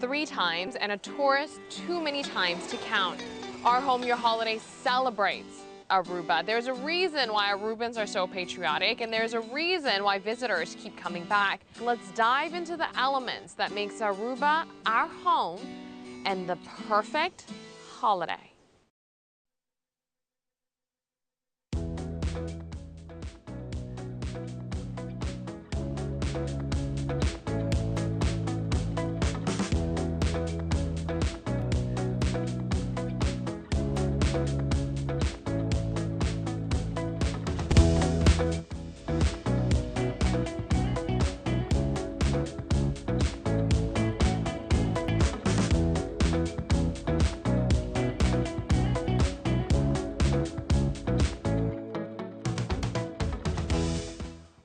Three times and a tourist too many times to count. Our Home Your Holiday celebrates Aruba. There's a reason why Arubans are so patriotic and there's a reason why visitors keep coming back. Let's dive into the elements that makes Aruba our home and the perfect holiday.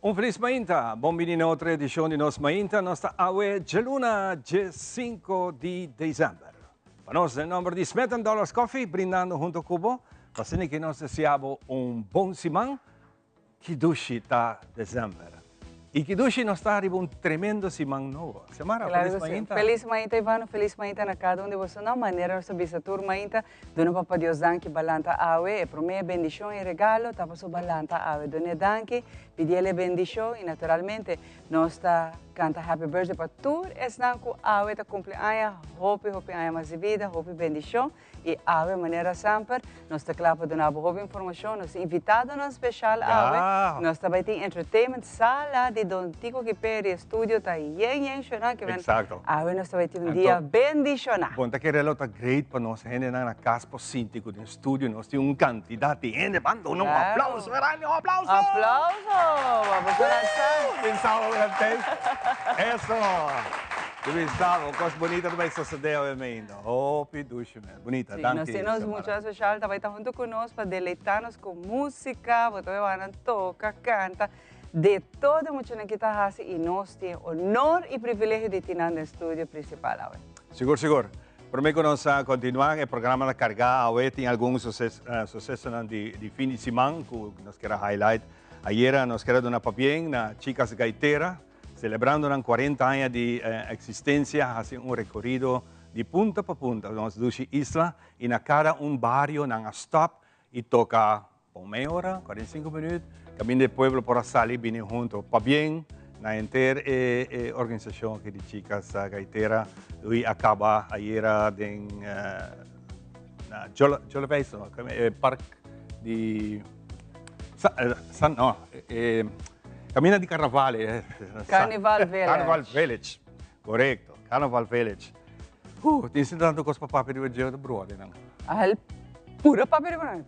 Un felis mainta! Bon bini na otro edicion di nos Mainta. Nos ta awe djaluna dje cinco di december. Pa nos den nomber di Smith and Dollars Coffee brindando hunto cu bo pa asina ki nos desea bo un bon siman. Ki dushi ta december. Y ki dushi nos ta riba un tremendo siman nobo. Xiomara, Claro felis que sí. mainta. Felis mainta Ivano, felis mainta na cada un di boso. Na manera nos ta bisa tur mainta, duna Papa Dios danki balanta awe. E prome bendicion y regalo ta paso balanta awe. Dun'e danki, pidiel e bendicion y naturalmente nos ta canta happy birthday pa tur esnan cu awe ta cumpli aña. Hopi hopi aña mas di bida, hopi bendicion. I awe manera semper nos ta kla pa duna bo hopi informashon. Nos invitadonan speshal awe. Nos ta bai tin entertainment sala di Don Tico Kiperi. E studio ta yen yen shona ke men awe nos ta bai tin un dia bendishona. Bon ta kere lo ta great pa nos hendenan na kas por sinti ku den studio nos tin un kantidat di hende. Ban duna un aplauso grandi, un aplauso! Aplauso! Bo por a sa. Den sala durante. Eso! Cuminsamos. Cos bonito ta bai sosode awe meindo. Hopi dushi mes. Bunita. Sí, Danki, nos tin nos Xiomara. mucha special ta bai ta hunto cu nos pa deleita nos cu musica, bo ta bai wak nan toca, canta, de todo e muchanan ki ta haci y nos tin e honor y privilegio di tin nan den studio principal awe. Sigur, sigur. Prome cu nos a continua, e programa ta carga awe, tin algun sucesonan di fin di siman cu nos kier a highlight. Ayera nos kier a duna pabien na Chicas Gaitera, Celebrando nan cuarenta aña di existencia haci un recorido di punta pa punta nos dushi isla y na cada un bario nan a stop y toca pa un media ora, 45 minuut, caminda e pueblo por a sali bini hunto. Pabien na henter e organisacion aki di Chicas Gaitera ui a caba ayera den na Jollewijs, no, e park di San, no, e Camina di Carnaval. Carnival Village. Carnival Village, correcto, Carnival Village. Tin sin tanto cos pa papia riba dje ta brua den nan. Al puro papia riba nan.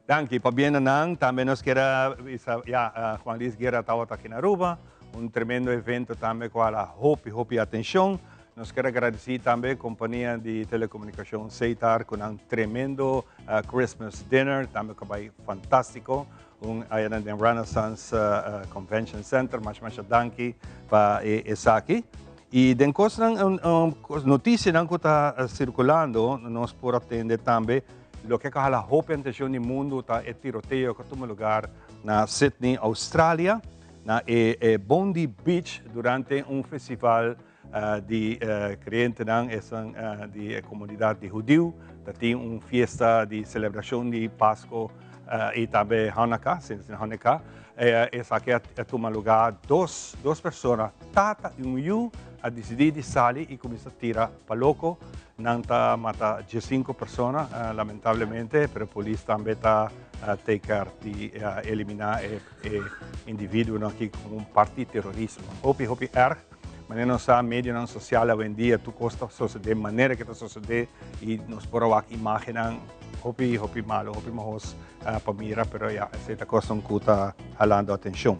Danki, pabien na nan. Tambe nos kier a bisa, ya, Juan Luis Guerra tabata aki na Aruba. Un tremendo evento tambe cu a hala hopi, hopi atencion. Nos kier a gradici tambe compania di telecomunicacion Setar cu nan tremendo Christmas dinner, tambe cu a bay fantastico. Un aya den Renaissance Convention Center. Masha masha danki pa esaki. Y den cosnan, noticianan cu ta circulando, nos por atende tambe loke a hala hopi atencion di mundo ta e tiroteo cu a tuma lugar na Sydney, Australia, na e Bondi Beach durante un festival di creyentenan, esnan di e comunidad di hudiu, ta tin un fiesta di celebracion di Pasco y tambe Hanukkah, sinti Hanukkah. Esaki a tuma lugar dos dos persona, tata y un yu, a dicidi di sali y cuminsa tira pa loco. Nan ta mata diescinco persona, lamentablemente, pero polis tambe ta take care di elimina e individuonan aki como un parti di terorismo. Hopi, hopi erg. Manera nos sa medionan social awendia tur cos ta sosode manera ke ta sosode y nos por a wak imagennan hopi hopi malo, hopi mahos pa mira, pero ya esey ta cosnan cu ta halando atencion.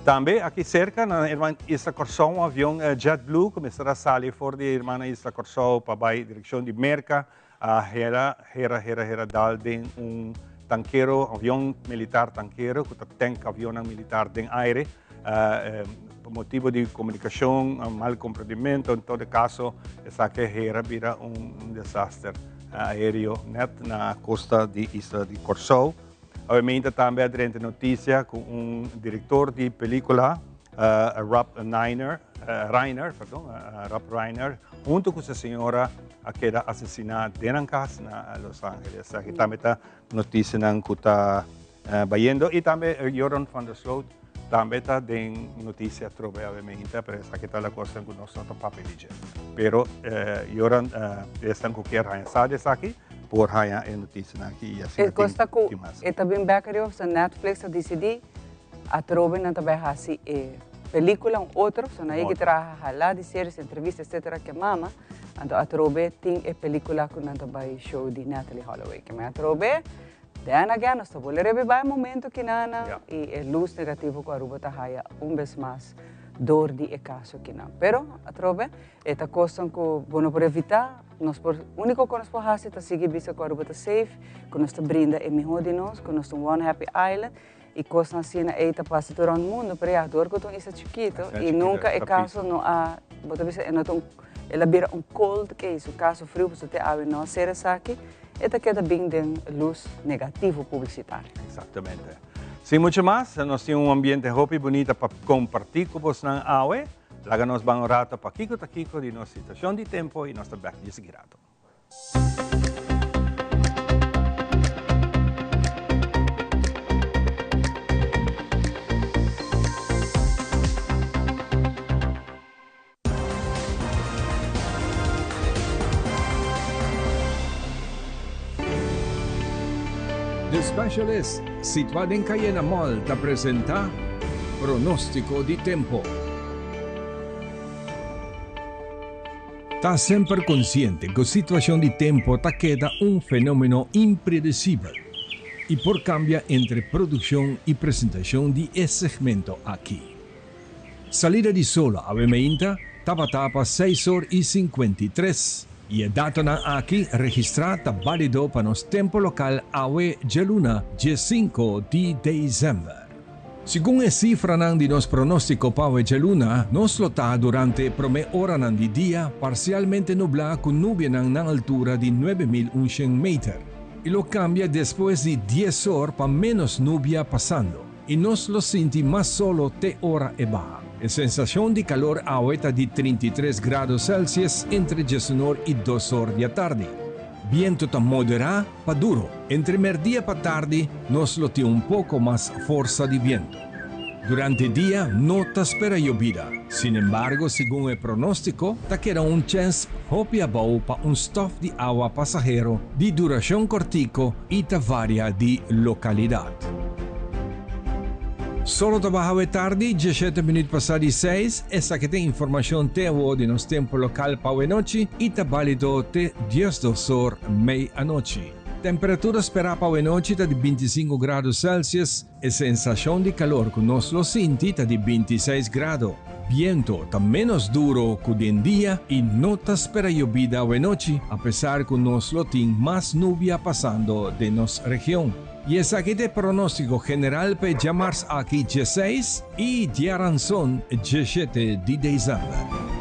Tambe aki cerca na herman Isla Corsou un avion JetBlue cu mester a sali for di hermana Isla Corsou pa bay direccion di Merca a hera hera hera hera dal den un tankero, avion militar tankero cu ta tank avionnan militar den aire pa motibo di comunicacion, mal comprendimento, en todo caso esaki a hera bira un desaster aereo net na costa di isla di Corsou. Obviamente tambe a drenta noticia cu un director di pelicula. Rob Niner, Reiner, perdon, Rob Reiner, hunto ku su señora a keda asesiná den nan kas na Los Angeles. Esaki tambe ta notisianan ku ta bayendo. I tambe Joran van der Sloot tambe ta den notisia atrobe awe meinta, pero esaki ta la kosnan ku nos no ta papia di dje. Pero Joran, esnan ku kier haña sa di esaki, por haña e notisianan aki i asina E kos ta ku tin mas. e ta bin bek ariba pasobra Netflix a disidí atrobe nan ta bai hasi e pelikula un otro, so nan yegi traha hala di series, entrevista etcetera ke mama, anto atrobe tin e pelikula ku nan ta bai show di Natalie Holloway. Ke men atrobe then again nos ta bolbe rebiba e momento kinana i e lus negativo ku Aruba ta haya un bes mas dor di e kaso kinan. Pero atrobe e ta kosnan ku bo no por evitá. Nos por, úniko ku nos por hasi ta sigui bisa ku Aruba ta safe, ku nos ta brinda e mihó di nos, ku nos ta un one happy island i kosnan asina ei ta pasa tur rònt mundu, pero ya, dor ku ta un isla chikito i nunka e kaso no a, bo ta bisa e no ta un, el a bira un cold case, un kaso friu pasobra te awe no a ser esaki, e ta keda bin den lus negativo publisitario. Exactamente. Sin mucho mas, nos tin un ambiente hopi bunita pa comparti cu bosnan awe. Laga nos ban un rato pa kico ta kico di nos situacion di tempo y nos ta bek dje sigui rato. The Specialist, situá den Cayena Mall, ta presentá Pronóstiko di Tempo. Ta semper konsiente ku situashon di tempo ta keda un fenómeno impredesibel i por kambia entre produkshon i presentashon di e segmento aki. Salida di solo awe meinta tabata pa seis or i 53 i e datonan aki registrá ta bálido pa nos tempo lokal awe djaluna 15 di desèmber. Segun e sifranan di nos pronóstiko pa awe djaluna, nos lo ta durante e promé oranan di dia parsialmente nublá ku nubianan na altura di 9100 meter i lo kambia despues di 10 or pa ménos nubia pasando. I nos lo sinti mas solo te ora e baha. E sensashon di kalor awe ta di 33 grado Celsius entre diesunor i dos or di atardi. Bientu ta moderá pa duro. Entre merdia pa tardi nos lo tin un poko mas forsa di bientu. Durante dia no ta spera yobida. Sinembargo, segun e pronóstiko, ta keda un chèns hopi abou pa un stòf di awa pasahero di durashon kòrtiko i ta varia di lokalidat. Solo ta baha awe tardi, 17 minuut pasá di seis. Esaki ta informashon te awo di nos tempu lokal pa awe nochi i ta bálido te 12 or mei anochi. Temperatura sperá pa awe nochi ta di 25 grado Celsius. E sensashon di kalor ku nos lo sinti ta di 26 grado. Biento ta ménos duro ku den dia i no ta spera yobida awenochi apesar ku nos lo tin mas nubia pasando den nos region. I esaki ta e pronóstiko general pa e djamars aki 16 i djaranson 17 di desèmber.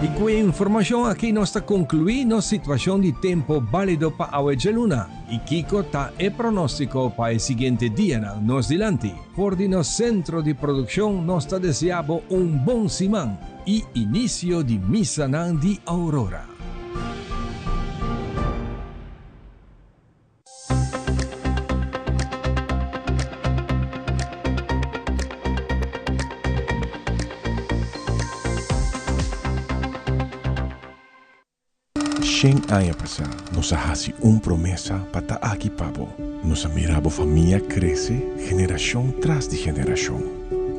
I ku e informashon aki nos ta konkluí nos situashon di tempu bálido pa awe djaluna i kiko ta e pronóstiko pa e siguiente dianan nos dilanti. For di nos sentro di produkshon nos ta deseá bo un bon siman i inisio di misanan di Aurora. Shen aña pasá nos a hasi un promesa pa ta aki pa bo. Nos a mira bo famia krese generashon tras di generashon.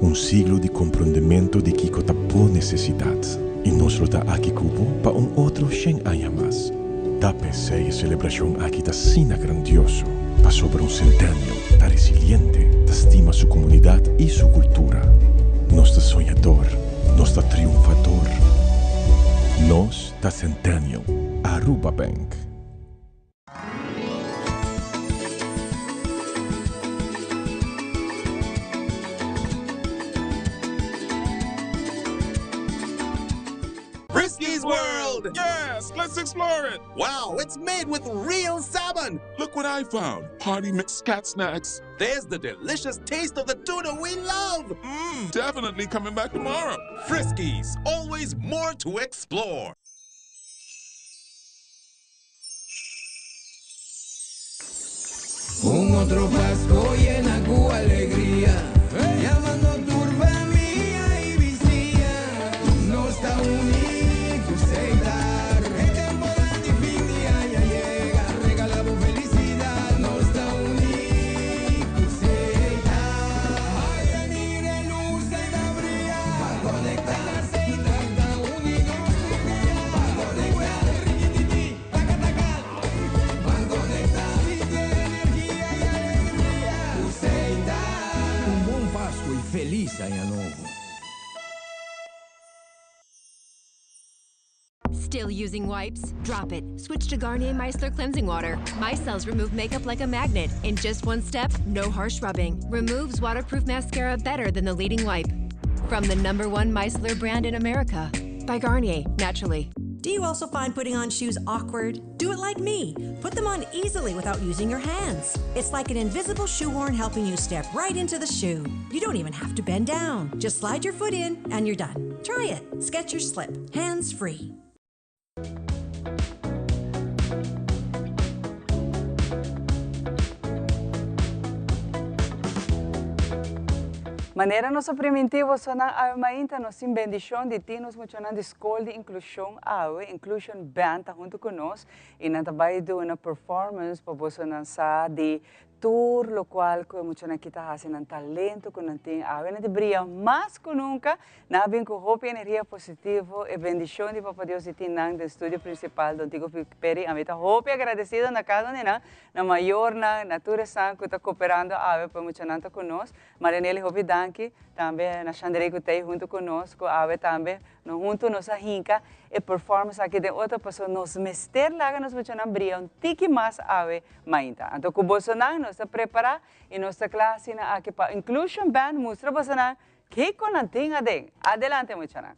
Un siglo di komprondementu di kiko ta bo nesesidat. I nos lo ta aki ku bo pa un otro shen aña mas. Ta p'esei e selebrashon aki ta asina grandioso, pasobra un Centennial ta resiliente, ta stima su komunidat i su kultura. Nos ta soñador, nos ta triunfador. Nos ta Centennial. Aruba Bank. Frisky's World! world! Yes, let's explore it! Wow, it's made with real salmon! Look what I found. Party mix cat snacks. There's the delicious taste of the tuna we love! Definitely coming back tomorrow. Friskies, always more to explore. Un otro Pasco llena cu alegria, Yamando tur famia y bisiña, Nos ta uni cu Setar. E temporada di fin di aña a yega, Regala bo felicidad, Nos ta uni cu Setar. Ay, mira e luz ey ta briya, Ban conecta, Setar ta uni nos dia, Ban conecta, rikititi, taka taka, Ban conecta, sinti energia y alegria, cu Setar. Un bon Pasco y feliz Aña Nobo. Still using wipes? Drop it. Switch to Garnier Micellar Cleansing Water. Micelles remove makeup like a magnet. In just one step, no harsh rubbing. Removes waterproof mascara better than the leading wipe. From the number one micellar brand in America. By Garnier, naturally. Do you also find putting on shoes awkward? Do it like me. Put them on easily without using your hands. It's like an invisible shoehorn helping you step right into the shoe. You don't even have to bend down. Just slide your foot in and you're done. Try it. Skechers Slip. Hands free. Manera nos a primintí bosonan awe mainta, nos tin bendishon di tin nos muchanan di Skol di Inklushon awe, Inclusion Band ta huntu ku nos i nan ta bai duna performance pa bosonan sa di Tur locual cu e muchanan aki ta haci, nan talento cu nan tin awe nan ta bria mas cu nunca. Nan a bin cu hopi energia positivo. E bendicion di Papa Dios di tin nan den studio principal Don Tico Perry. Ami ta hopi agradecido na cada un di nan, na mayornan, na tur esnan cu ta cooperando awe pa e muchanan ta cu nos. Marianely hopi danki tambe na Shanderey cu ta ey hunto cu nos cu awe tambe No hunto nos a hinca e performance aki den otro paso nos mester laga nos muchanan bria un tiki mas awe mainta. Anto cu bosonan nos ta prepara y nos ta cla asina aki pa Inclusion Band mustra bosonan kico nan tin aden. Adelante muchanan.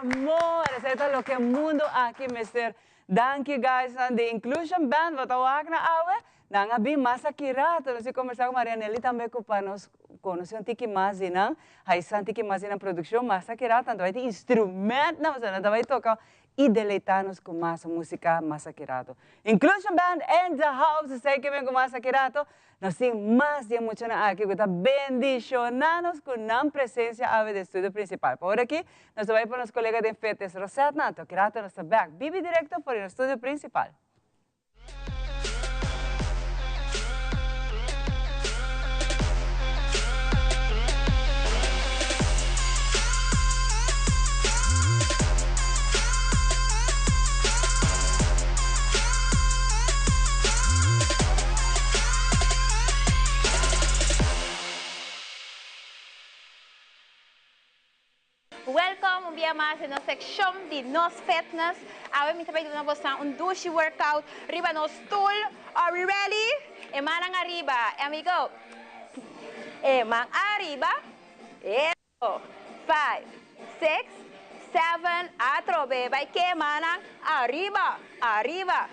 amor! Esei ta loke mundo aki mester. Danki guys nan di Inclusion Band bo ta wak na awe. Nan a bin mas aki rato. Nos a kombersá ku Marianelli tambe ku pa nos konosé un tiki mas di nan, haisa un tiki mas di nan produkshon. Mas aki rato nan ta bai tin instrumentnan pasobra nan ta bai toka i deleitá nos ku mas músika mas aki rato. Inclusion Band in the house! Esei ke bin ku mas aki rato. Nos tin mas di e muchanan aki ku ta bendishoná nos ku nan presensia awe den studio prinsipal. Pa ora aki, nos ta bai pa nos kolega den Fitness Rosetna, anto ki rato nos ta bèk bibi direkto for di nos studio prinsipal. Welcome un bia mas den nos seccion di Nos Fitness. Awe mi ta bay duna bosan un dushi workout riba nos stoel. Are we ready? E mannan ariba. And we go. E man ariba. Eso. Five, six, seven, atrobe bai kema nan ariba, ariba.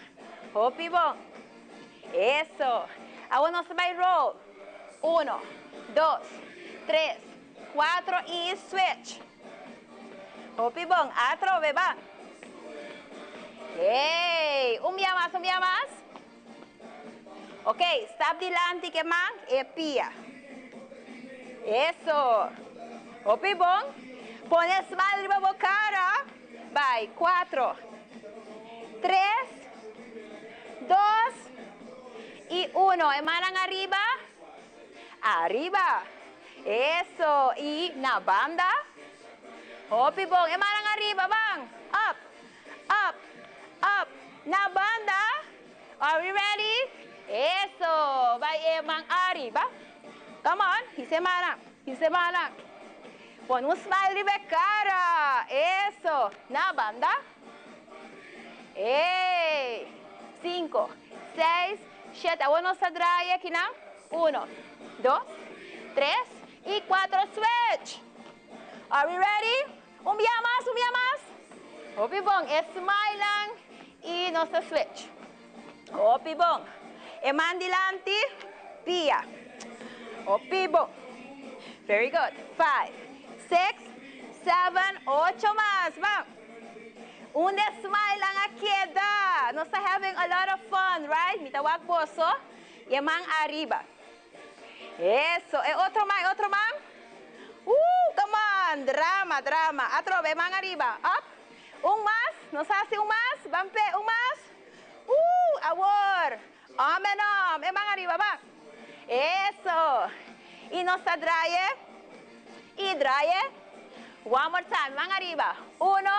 Hopi bon. Eso. Awor nos ta bai roll. Uno, dos, tres, cuatro y switch. Hopi bon. Atrobe ban. Hey! Un bia mas, un bia mas. Ok, stap dilanti ke man e pia. Eso. Hopi bon. Pone smile riba bo cara. Bai, cuatro, tres, dos y uno. E mannan ariba. Ariba. Eso. Y na banda. Hopi bon. E mannan ariba, ban. Up, up, up. Na banda. Are we ready? Eso! Bai e man ariba. Come on, hisa e mannan, hisa e mannan. Pone un smile riba e cara. Eso! Na banda. Ey! Cinco, seis, shete. Awor nos ta draai akinan. Uno, dos, tres y cuatro. Switch! Are we ready? Un bia mas, un bia mas. Hopi bon. E smilenan y nos ta switch. Hopi bon. E man dilanti, pia. Hopi bon. Very good. Five, six, seven, ocho mas. Ban. Unda e smilenan a keda? Nos ta having a lot of fun, right? Mi ta wak boso. Y e man ariba. Eso, e otro man, e otro man. Woo, come on, drama, drama. Atrobe, e man ariba. Up. Un mas, nos haci un mas. Ban p'e, un mas. Woo, awor. Om en om, e man ariba, ban. Eso. Y nos ta draai y draai. One more time, man ariba. Uno,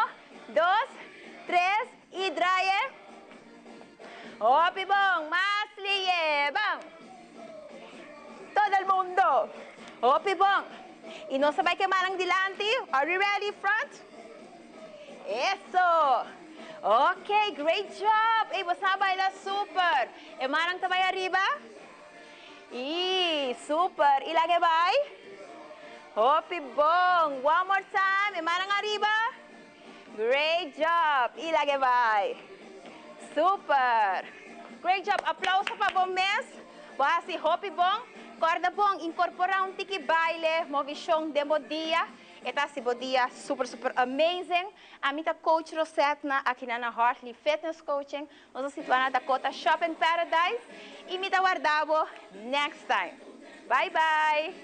dos, tres y draai. Hopi bon, mas liye, ban. Todo el mundo. Hopi bon. Y nos ta bay ke mannan dilanti. Are we ready, front? Eso. Ok, great job. Ey, bo sa baila super. E mannan ta bay ariba. Y super. Y laga e bay. Hopi bon. One more time. E mannan ariba. Great job! Y laga e bay. Super! Great job! Aplauso pa bo mes. Bo haci hopi bon. Corda bon, incorpora un tiki baile, movicion den bo dia. E ta haci bo dia super super amazing. Ami ta coach Rosetna aki na na Hartley Fitness Coaching. Nos ta situa na Dakota Shopping Paradise. Y mi ta warda bo next time. Bye bye!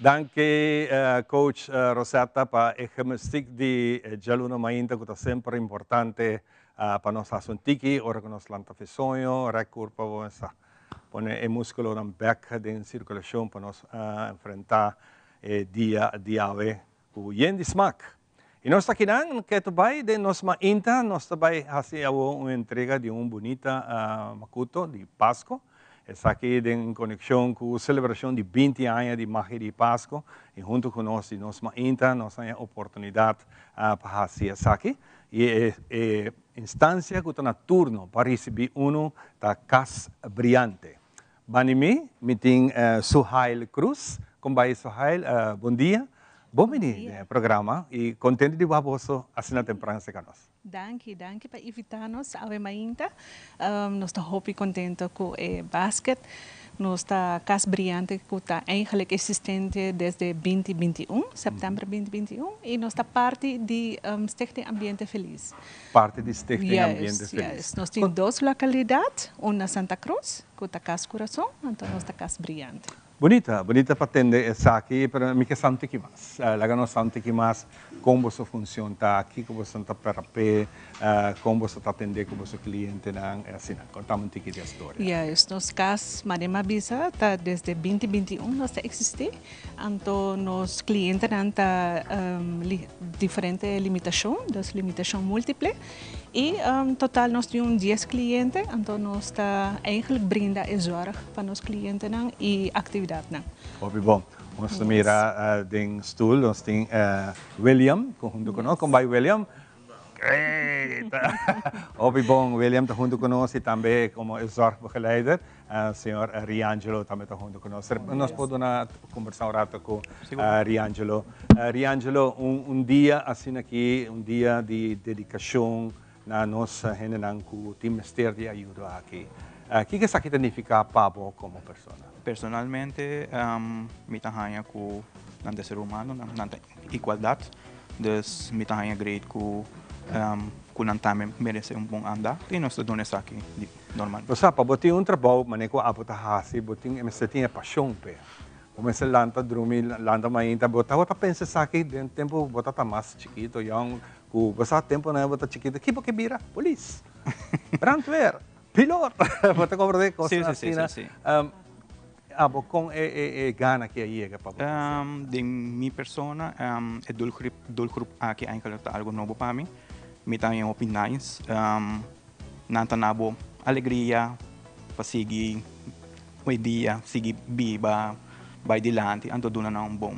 Danki coach Rosetta pa e gymnastiek di djaluna mainta cu ta semper importante Pa nos hasi un tiki ora ku nos lanta fe soño, rèk kurpa bo mester pone e múskulonan bèk den sirkulashon pa nos enfrentá e dia di awe ku yen di smak. I nos ta kinan ketu bai den nos mainta, nos ta bai hasi awor un entrega di un bunita makuto di Pasko. Esaki den conexion cu celebracion di 20 aña di Magia di Pasco y hunto cu nos di Nos Mainta nos a haya oportunidad pa haci esaki. Y e instancia cu ta na turno pa ricibi uno ta Cas Briante. Bani mi, mi tin Suhail Cruz. Con bay Suhail? Bon dia. Bon bini den e programa y contento di wak boso asina tempran cerca nos. Danki, danki pa invita nos awe mainta. Nos ta hopi contento cu e basket. Nos ta Cas Briante cu ta eigenlijk existente desde 2021, september 2021, y nos ta parti di Stichting Ambiente Feliz. Parti di Stichting Ambiente Feliz. Juist, nos tin dos localidad, un na Santa Cruz, cu ta Cas Curason, anto nos ta Cas Briante. Bunita, bunita pa tende esaki, pero mi ke sa un tiki mas. Laga nos sa un tiki mas kon boso funcion ta, kiko boso ta pera p'e, kon boso ta atende ku boso klientenan, e asina. Kontami un tiki di e storia. Juist, nos kas, manera mi a bisa, ta desde 2021 nos ta eksistí, anto nos klientenan ta diferente limitashon, dus limitashon múltiple. Y total nos tin un dies cliente, anto nos ta eigenlijk brinda e zorg pa nos clientenan y actividadnan. Hopi bon. Nos ta mira den stoel, nos tin William cu hunto cu nos. Con bay William? Great! Hopi bon, William ta hunto cu nos y tambe como e zorgbegeleider, señor Riangelo tambe ta hunto cu nos. Nos por duna conversa un rato cu Riangelo. Riangelo, un dia asina aki, un dia di dedicacion na nos hendenan cu tin mester di ayudo aki. Kiko esaki ta nifica pa bo como persona? Personalmente mi ta haña cu nan ta ser humano, nan ta igualdad. Dus mi ta haña great cu cu nan tambe merece un bon aandacht y nos ta duna esaki normal. Bo sa, pa bo tin un trabou manera cu abo ta haci, bo tin mester tin e pasion p'e. Bo mester lanta drumi, lanta mainta. Bo tabata pensa esaki den tempu bo tabata mas chikito, yong, ku bo sa tempunan bo ta chikito, ki bo ke bira? Polis, brandweer, pilot. Bo ta komprende kosnan asina. Abo kon e gana aki a yega pa bo ta hasi? Den mi persona e doelgroep aki eigenlijk ta algo nobo pa mi. Mi ta haña hopi nice. Nan ta na bo alegria pa sigui Hoy dia sigui biba bai dilanti anto duna nan un bon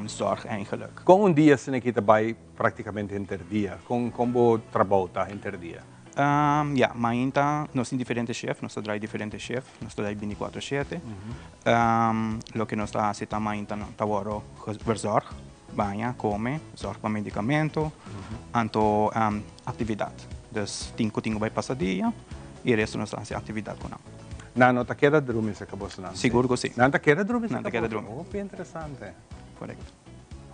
zorg eigenlijk. Kon un dia asina aki ta bai praktikamente henter dia? Kon kon bo trabou ta henter dia? Ya, mainta nos tin diferente shef, nos ta drai diferente shef, nos ta drai binticuatro shete. Loke nos ta hasi ta mainta nan ta wòrdu verzorg, baña, kome, zorg pa medikamento, anto aktividat. Dus tin ku tin ku bai pasa dia i resto nos ta hasi aktividat ku nan. Nan no ta keda drumi cerca boso nan? Sigur cu si. Nan ta keda drumi cerca boso? Nan ta keda drumi. Hopi interesante. Correcto.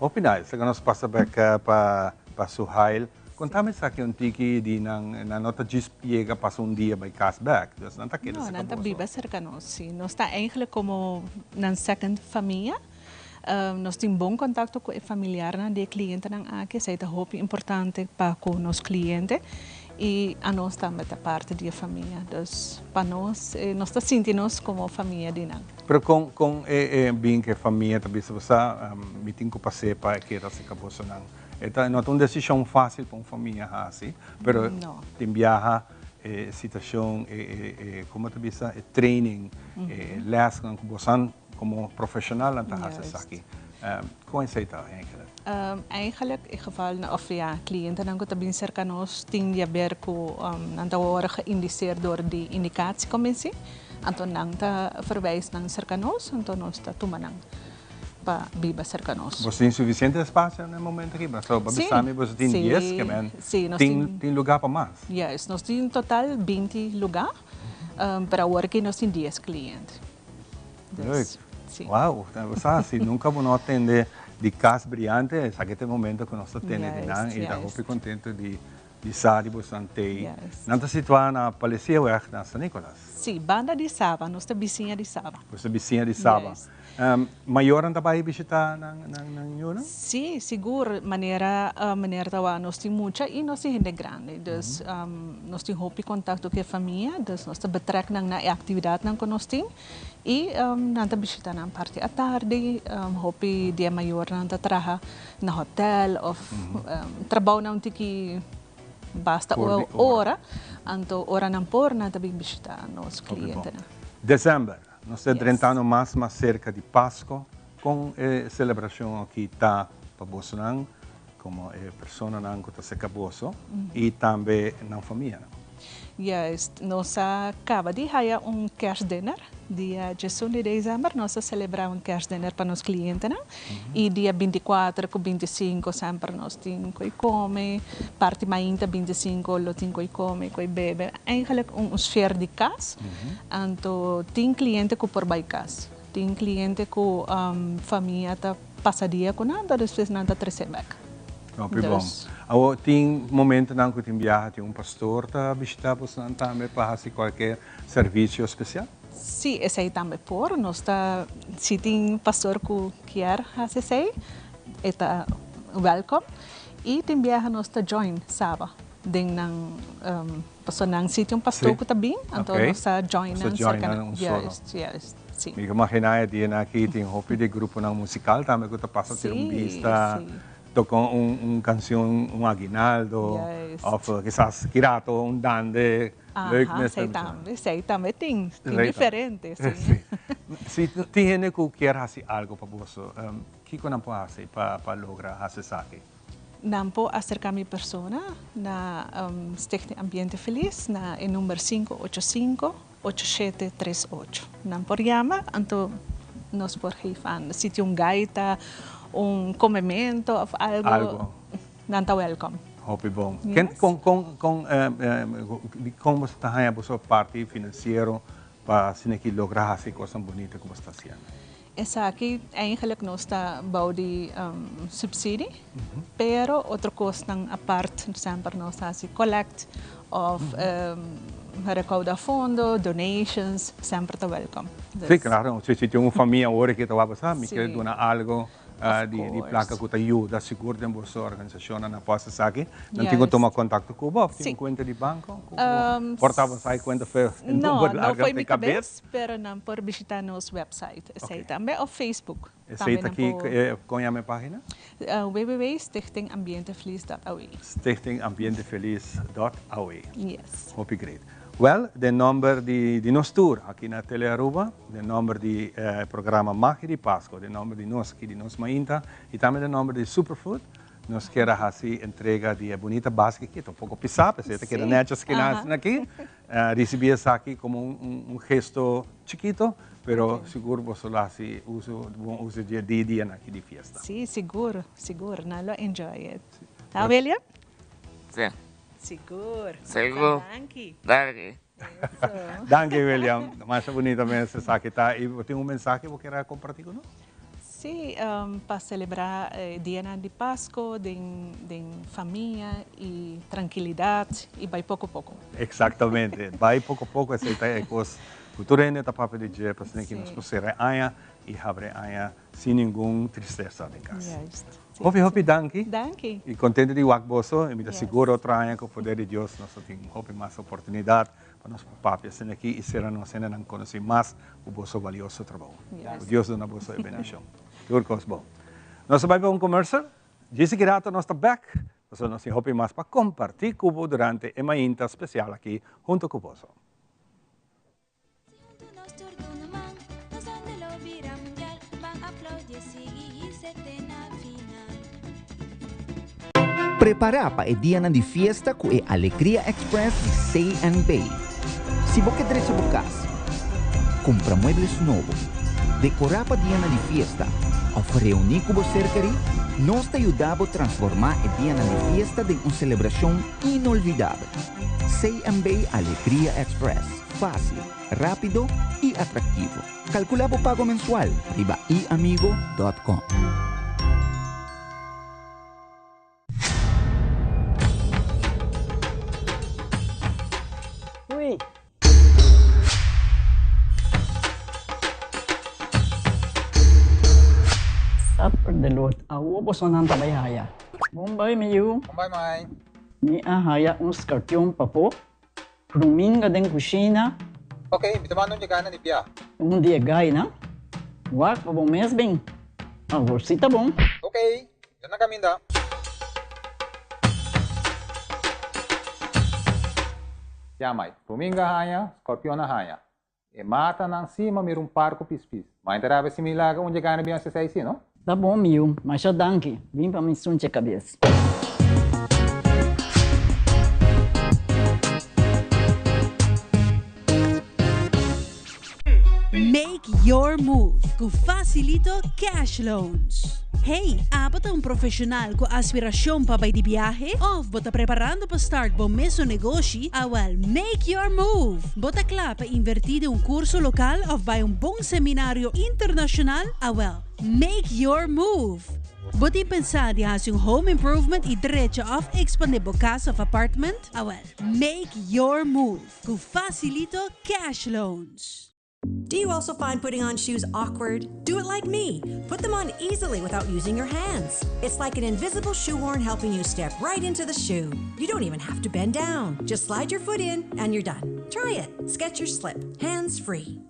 Hopi nice. Laga nos pasa bek pa pa Suhail. Contame esaki un tiki di nan, nan no ta djis yega pasa un dia bay cas bek. Dus nan ta keda No, cerca nan ta boso. biba cerca nos, si. Nos ta eigenlijk como nan second famia. Nos tin bon contacto cu e familiarnan di e clientenan aki, esey ta hopi importante pa cu nos cliente y anos tambe ta parti di e famia. Dus pa nos, nos ta sinti nos como famia di nan. Pero con con e e bin cu e famia ta bisa bo sa mi tin cu pas'é pa e keda acerca bosonan? E ta no ta un decision facil pa un famia haci, pero tin biaha e situacion, e e e como ta bisa e training, e lesnan cu bosan Como profesionalnan ta haci esaki? Con esey ta eigenlijk? Eigenlijk e gevalnan of ja, clientenan cu ta bin cerca nos tin di haber cu nan ta worde geïndiceerd door di indicatiecommissie. Anto nan ta verwijs nan cerca nos, anto nos ta tuma nan pa biba cerca nos. Boso tin suficiente espacio na e momento aki? Pasobra bo bisa mi boso tin dies ke men tin lugar pa mas. Juist, nos tin total 20 lugar, pero awor aki nos tin dies cliente. Leuk. Wow, bo sa si nunca bo no a tende di Cas Briante, esaki ta e momento cu nos ta tende di nan y ta hopi contento di sa di boso tey. Nan ta situa na Palesieweg na San Nicolas. Si, banda di Saba, nos ta bisiña di Saba. Boso ta bisiña di Saba. Mayornan ta bai bishita nan yunan? Si, sigur. Manera meneer ta wak, nos tin mucha y nos tin hende grandi. Dus nos tin hopi contacto cu e famia, dus nos ta betrek nan na e actividadnan cu nos tin y nan ta bishita nan parti atardi. Hopi di e mayornan ta traha na hotel of trabounan un tiki basta ora, anto ora nan por nan ta bin bishita nos clientenan. December, nos ta drentando mas mas cerca di Pasco, con e celebracion aki ta pa bosonan como e personanan cu ta cerca boso y tambe nan famianan? Juist, nos a caba di haya un kerstdinner, dia diesun di december nos a celebra un kerstdinner pa nos clientenan y dia binticuater cu binticinco semper nos tin cu come, parti mainta binticinco lo tin cu come, cu bebe, eigenlijk un sfeer di cas, anto tin cliente cu por bay cas, tin cliente cu famia ta pasa dia cu nan, despues nan ta trece bek. Hopi bon. Awor tin momentonan cu tin biaha tin un pastor ta bishita bosonan tambe pa haci cualkier servicio special? Si, esey tambe por. Nos ta, si tin pastor cu kier haci esey, e ta welcome. Y tin biaha nos ta join Saba den nan, pasobra nan si tin un pastor cu ta bin, anto nos ta join nan cerca nan. Juist, juist. Si. Mi ta imagina e dianan aki tin hopi di gruponan musical tambe cu ta pasa tira un bista. Toca un cancion, un aguinaldo, of kisas kirato un dande, leuk mes. Esey tambe, esey tambe tin, tin diferente, si. Si tin hende cu kier haci algo pa boso, kico nan por haci pa logra haci esaki? Nan por acerca mi persona na Stichting Ambiente Feliz na e number sinku ocho sinku, ocho shete tres ocho. Nan por yama, anto nos por geef aan. Si tin un gaita, un comemento of algo, Algo. nan ta welkom. Hopi bon. Ken, Yes. con, con, con, con boso ta haña boso parti financiero pa asina ki logra haci cosnan bunita cu boso ta haciendo? Esaki eigenlijk nos ta bou di subsidie, pero otro cosnan apart semper nos ta haci collect of recauda fondo, donations, semper ta welcome. Sí, claro. Si tin un famia ora ki ta wak sa, mi kier duna algo di placa cu ta yuda sigur den boso organisacionnan na por haci esaki. Nan tin cu tuma contacto cu bo of tin un cuenta di banco cu bo por ta bo sa e cuenta fe No, no fo'i mi cabes, pero nan por bishita nos website esey tambe of Facebook. Esey ta ki, con yama e pagina? www.stichtingambientefeliz.aw. Stichtingambientefeliz.aw. Yes. Hopi great. Well, den nomber di nos tur aki na Tele Aruba, den nomber di e programa Magia di Pasco, den nomber di nos aki di Nos Mainta y tambe den nomber di Superfood, Nos kier a hasi entrega di e bunita basket aki, ta un poko pisá, p'esei ta keda nètjes kina asina aki. Risibí esaki komo un gesto chikito, pero sigur boso lo hasi uso, bon uso di e dianan aki di fiesta. Sí, sigur, sigur. Nan lo enjoy it. Ta, William? Sí. Sigur. Sigur. Danki. Danki. Danki, William. Masha bunita mes esaki ta. I bo tin un mensahe bo kier a kompartí ku nos? Sí, pa selebrá e dianan di Pasko den den famia i trankilidat i bai poko poko. Eksaktamente, bai poko poko esei ta e kos ku tur hende ta papia di dje pasobra ki nos por sera e aña i habri e aña sin ningun tristesa den kas. Juist. Hopi hopi danki. Danki. I kontento di wak boso i mi ta sigur otro aña ku poder di Dios nos lo tin hopi mas oportunidat Pa nos por papia asina aki i sera nos hendenan konosí mas ku boso balioso trabou. Ku Dios duna boso e bendishon. Tur kos bon. Nos a bai pa un commercial. Djis aki rato nos ta bek, pasobra nos tin hopi mas pa kompartí ku bo durante e mainta spesial aki hunto ku boso. Prepará pa e dianan di fiesta ku e Alegria Express di CNB. Si bo ke drecha bo kas, kumpra muebles nobo, dekorá pa dianan di fiesta òf reuní ku bo ser kerí, nos ta yuda bo transformá e dianan di fiesta den un selebrashon inolvidabel. CNB Alegria Express, fásil, rápido i atraktivo. Kalkulá bo pago mensual riba iamigo dòt com. Ui. Supper de lot. Awo bosonan ta bai haya. Bon bai mi yu. Bon bai mai. Mi a haya un skarpion papo. Pruminga den kushina. Ok, mi ta manda un di gainan di bia. Un di e gainan? Wak pa bo mes bin. Awor si ta bon. Ok, mi ta na kaminda. Ya mai, pruminga haña, skorpion a haña. E matanan sí m'a mira un par ku pispis. Ma e ta rabia si mi laga un dje gana bin hasi esei sí, no? Ta bon mi yu, masha danki. Bin pa mi sunche kabes. Make your move ku Facilito Cash Loans. Hey, abo ta un profesional ku aspirashon pa bai di biahe? Of bo ta preparando pa start bo mesun negoshi? Awel, make your move! Bo ta kla pa invertí den un kurso lokal of bai un bon seminario internashonal? Awel, make your move! Bo tin pensá di hasi un home improvement i drecha of ekspandé bo kas of apartment? Awel, make your move! Ku Facilito Cash Loans. Do you also find putting on shoes awkward? Do it like me. Put them on easily without using your hands. It's like an invisible shoehorn helping you step right into the shoe. You don't even have to bend down. Just slide your foot in and you're done. Try it. Skechers Slip. Hands free.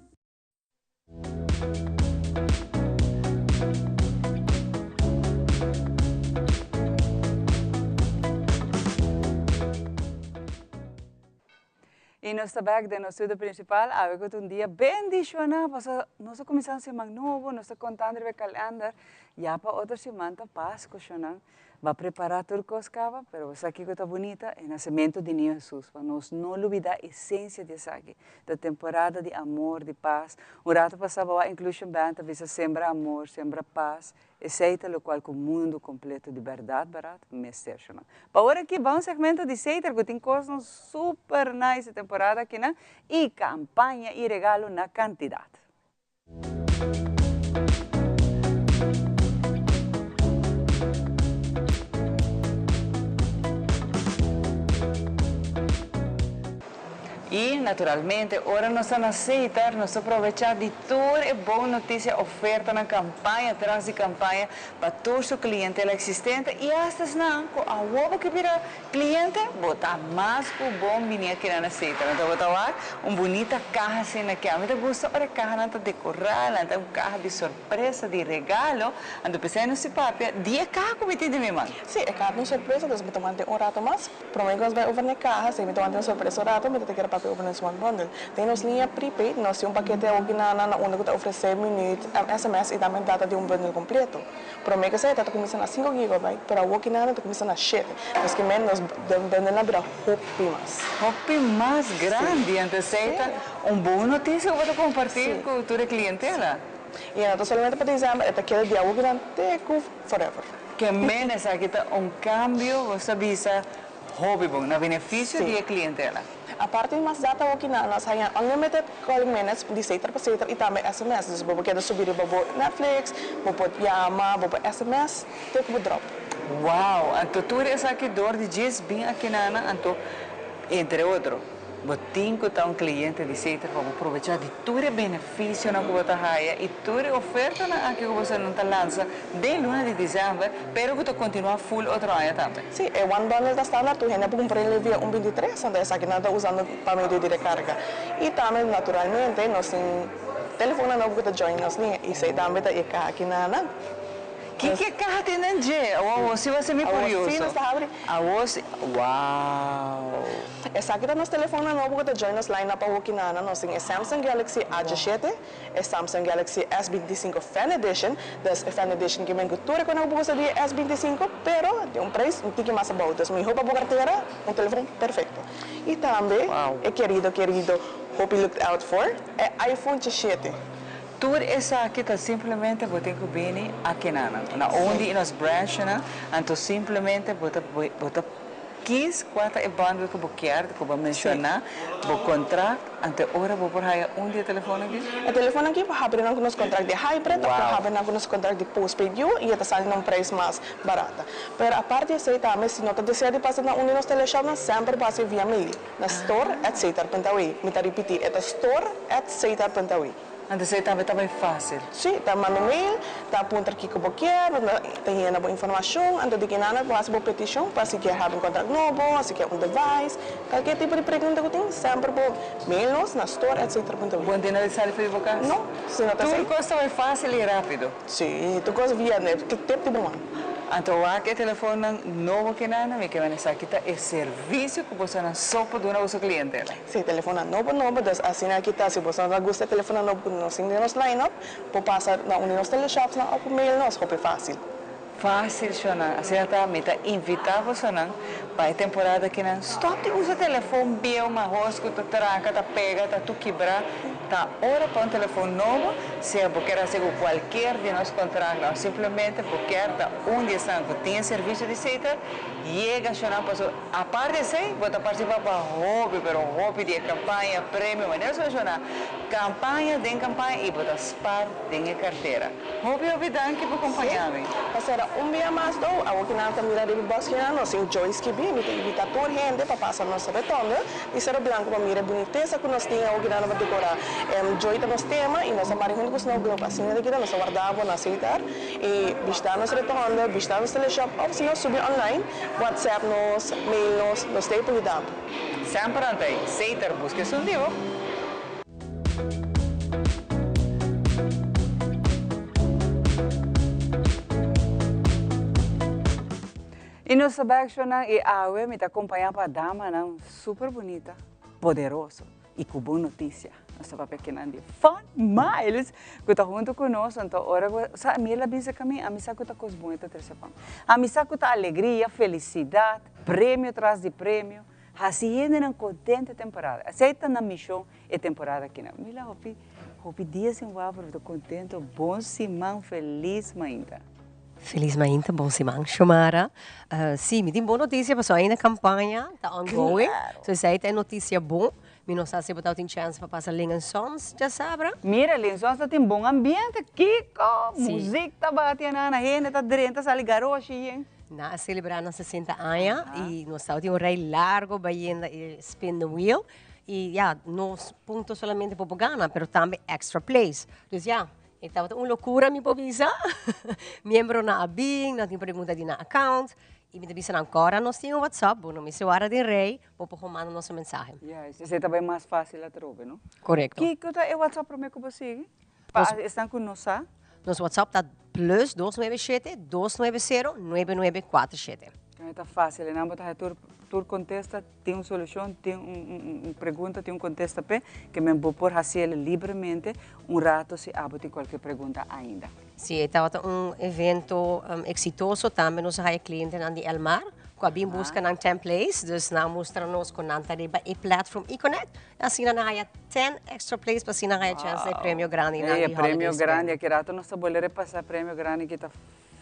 Y nos ta bek den nos studio principal, awe cu ta un dia bendiciona, pasobra nos a cuminsa un siman nobo, nos ta contando riba e calender, ya pa otro siman ta Pascu, shownan ba prepara tur cos caba, pero bo sa kico ta bunita? E nacemento di Niño Jesus, pa nos no lubida esencia di esaki, ta temporada di amor, di paz, un rato pasa bo a Inclusion Band ta bisa sembra amor, sembra paz, Esei ta lokual ku mundu kompleto di bèrdat bèrdat mester shona. Pa ora aki ba un segmento di Seiter ku tin kosnan super nice e temporada akinan i kampaña i regalo na kantidat. I naturalmente ora nos ta na Seiter nos ta probechá di Tur e bon noticia, ofertanan, campaña tras di campaña pa tur su clientela existente y hasta esnan cu awor bo ke bira cliente, bo ta mas cu bon bini aki na Seita. No ta bo ta wak un bunita caha asina aki. Ami ta gusta ora e cahanan ta decora, nan ta un caha di sorpresa, di regalo. Anto p'esei nos si papia di e caha cu mi tin den mi man. Si, e caha ta un sorpresa, dus mi ta wanta un rato mas. Prome ku nos bai over na e kaha, si mi ta wanta un sorpresa un rato, mi ta ta kere papia over nos One Bundle. Den nos liña prepaid, nos tin un pakete awoki na na unda ku ta ofresé minuut, sms i tambe data di un bundle kompleto. Prome ku esei ta ta kuminsá na sinku gigabyte, pero awoki na na ta kuminsá na shete. Nos ke men nos bundlenan a bira hopi mas. Hopi mas grandi, anto esei ta un bon notisia ku bo ta kompartí ku tur e klientela. I no ta solamente pa desèmber, e ta keda di awoki nan te ku forever. Ke men esaki ta un kambio bo sa bisa hopi bon na benefisio di e klientela. Aparte di mas data awoki nan nos haña unlimited calling minutes di seter pa seter i tambe sms. Dus bo por keda subi riba bo Netflix, bo por yama, bo por sms te ku bo drop. Wow! Anto tur esaki dor di djis bin akinana anto entre otro. Bo tin ku ta un kliente di Seter pa bo probechá di tur e benefisionan ku bo ta haya i tur e ofertanan aki ku bosonan ta lansa den luna di desèmber, pero ku ta kontinuá ful otro aña tambe. Sí, e One Bundle ta standaard tur hende por kumpra el via un bintitres, anto esakinan ta usando pa medio di rekarga. I tambe naturalmente nos tin telefonnan nobo ku ta join nos liña i esei tambe ta e kaha kinanan. Kiko e kaha tin den dje? Awor si bo a semi Awor si nos ta habri. Awor si, wow! Esaki ta nos telefonnan nobo ku ta join nos line up awor kinana. Nos tin e Samsung Galaxy A diesshete, e Samsung Galaxy S bintisinko Fan Edition. Dus e Fan Edition ke men ku tur e konan ku bo gusta di e S bintisinko, pero den un prijs un tiki mas abou. Dus mihó pa bo kartera, un telefon perfekto. I tambe e kerido kerido hopi looked out for, e iPhone diesshete. Tur esaki ta simplemente bo tin ku bini akinanan, na un di nos branchnan, anto simplemente bo ta bo ta Kies kua ta e bundle ku bo kier, ku bo a menshoná, bo kontrakt, anto e ora bo por haya un di e telefon aki? E telefon aki por habri nan ku nos kontrakt di hybrid òf por habri nan ku nos kontrakt di postpaid U i e ta sali na un prijs mas barata. Pero apart di esei tambe si no ta desea di pasa na un di nos teleshopnan semper bo hasi via mail na store at setar punt awe. Mi ta ripití, e ta store at setar punt awe. Anto esei tambe ta bai fácil. Sí, ta manda un mail, ta puntra kiko bo kier, ta yena bo informashon, anto di kinana bo hasi bo petishon pa si kier habi un kontrakt nobo, si kier un device, kalkier tipo di pregunta ku tin, semper bo mail nos na store at setar punto Bo no tin nada di sali for di bo kas? No, si no ta así. Tur kos ta bai fácil i rápido. Sí, tur kos via tip di bo man. Anto wak e telefonnan nobo kinan, mi ke men esaki ta e servisio ku bosonan so por duna boso klientela. Si, telefonnan nobo nobo, dus asina aki ta si boso no ta gusta e telefonnan nobo ku nos tin den nos line-up, por pasa na un di nos teleshopsnan òf por mail nos, hopi fásil. Fásil shonan, asina ta mi ta invitá bosonan pa e temporada akinan stòp di usa telefon bieu mahos ku ta tranka, ta pega, ta tur kibrá. Ta ora pa un telefon nobo, sea bo kier hasi ku kualkier di nos kontraktnan òf simplemente bo kier ta un di esnan ku tin e servisio di Setar, yega shonan paso aparte esei bo ta partisipá pa hopi pero hopi di e kampaña, premio, manera su menshoná, kampaña den kampaña i bo ta spar den e kartera. Hopi hopi danki pa kompañá mi. Pa sera un bia mas dou, awor ki nan ta mira riba bus kinan nos tin Joyce Kibi, mi ta invita tur hende pa pasa nos rotonde di Cerro Blanco pa mira e bunitesa ku nos tin awor ki nan a dekorá. Joy ta nos tema i nos a mari huntu ku Snow Globe asina di kita nos ta warda bo na Sitar i bishita nos rotonde, bishita nos teleshop òf si no subi online, WhatsApp nos, mail nos, nos ta ei pa yuda bo. Semper nan ta ei. Setar buska esun di bo. I nos ta bek shownan i awe mi ta kompañá pa damanan super bunita, poderoso i ku bon notisia. Nos ta papia kinan di Fun Miles ku ta huntu ku nos anto ora ku sa mi el a bisa ku mi, ami sa ku ta kos bon e ta trese pa mi. Ami sa ku ta alegria, felisidat, premio tras di premio. Hasi hendenan contento e temporada. Esey ta nan mision e temporada akinan. Mila hopi hopi dia sin wou pero mi ta contento. Bon siman feliz mainta. Feliz mainta bon siman Shomara. Si mi tin bon noticia pasobra ainda campaña ta ongoing. So esey ta e noticia bon. Mi no sa si bo tabatin chance pa pasa Ling and Sons djasabra. Mira Ling Sons ta tin bon ambiente kiko muziek ta bati anana hende ta drenta sali garoshi yen. Nan a celebra nan 60 aña y nos tabatin un rij largo bayenda e spin the wheel y ya no punto solamente por por gana pero tambe extra place. Dus ya e tabata un locura mi por bisa. Miembronan a bin, nan tin pregunta di nan account y mi ta bisa nan cora nos tin un WhatsApp, bo no mester wara den rij, bo por manda nos un mensahe. Juist, esey ta bay mas facil atrobe, no? Correcto. Kico ta e WhatsApp prome cu bo sigui? Pa esnan cu no sa. Nos WhatsApp ta plus dos nuebe shete, dos nuebe sero, nuebe nuebe kuater shete. E ta fácil, e nan bo ta haña tur tur kontesta, tin un solushon, tin un un pregunta, tin un kontesta p'e, ke men bo por hasiel libremente un rato si abo tin kualke pregunta ainda. Si, e tabata un evento eksitoso, tambe nos a haña klientenan di Elmar ku a bin buska nan ten place, dus nan a mustra nos ku nan ta riba e platform Econet, Asina nan haya ten extra place pa asina nan haya chance na e premio grandi nan di holiday E premio grandi, aki rato nos ta bolbe repasa e premio grandi ki ta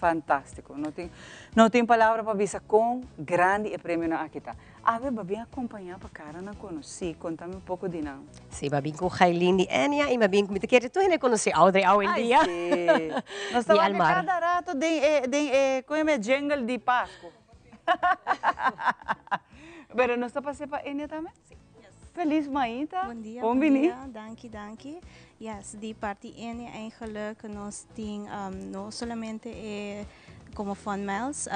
fantastico. No tin, no tin palabra pa bisa con grandi e premionan aki ta. Awe ba bin acompaña pa caranan conoci, contami un poco di nan. Si, ba bin cu Gailin di Enya y ba bin cu, mi ta kere tur hende conoci Audrey awendia. Ay si, nos ta wak cada rato den e, den e, con e jingle di Pascu. Pero nos ta pasa pa Enya tambe? Si. Feliz mainta. Bon dia, Bon bon bini. dia. Danki, danki. Yes, di parti Enya eigenlijk nos tin no solamente e como Fun Miles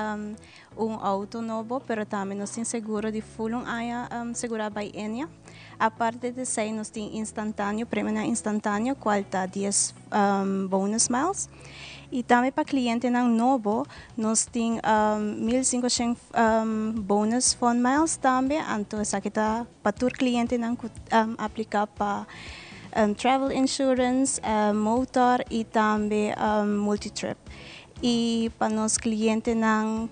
un auto nobo, pero tambe nos tin seguro di full un aña segura by Enya. Aparte di esey nos tin instantáneo, premionan instantáneo cual ta dies bonus miles. Y tambe pa clientenan nobo nos tin 1500 bonus Fun Miles tambe, anto esaki ta pa tur clientenan cu aplica pa travel insurance, motor y tambe multi-trip. Y pa nos clientenan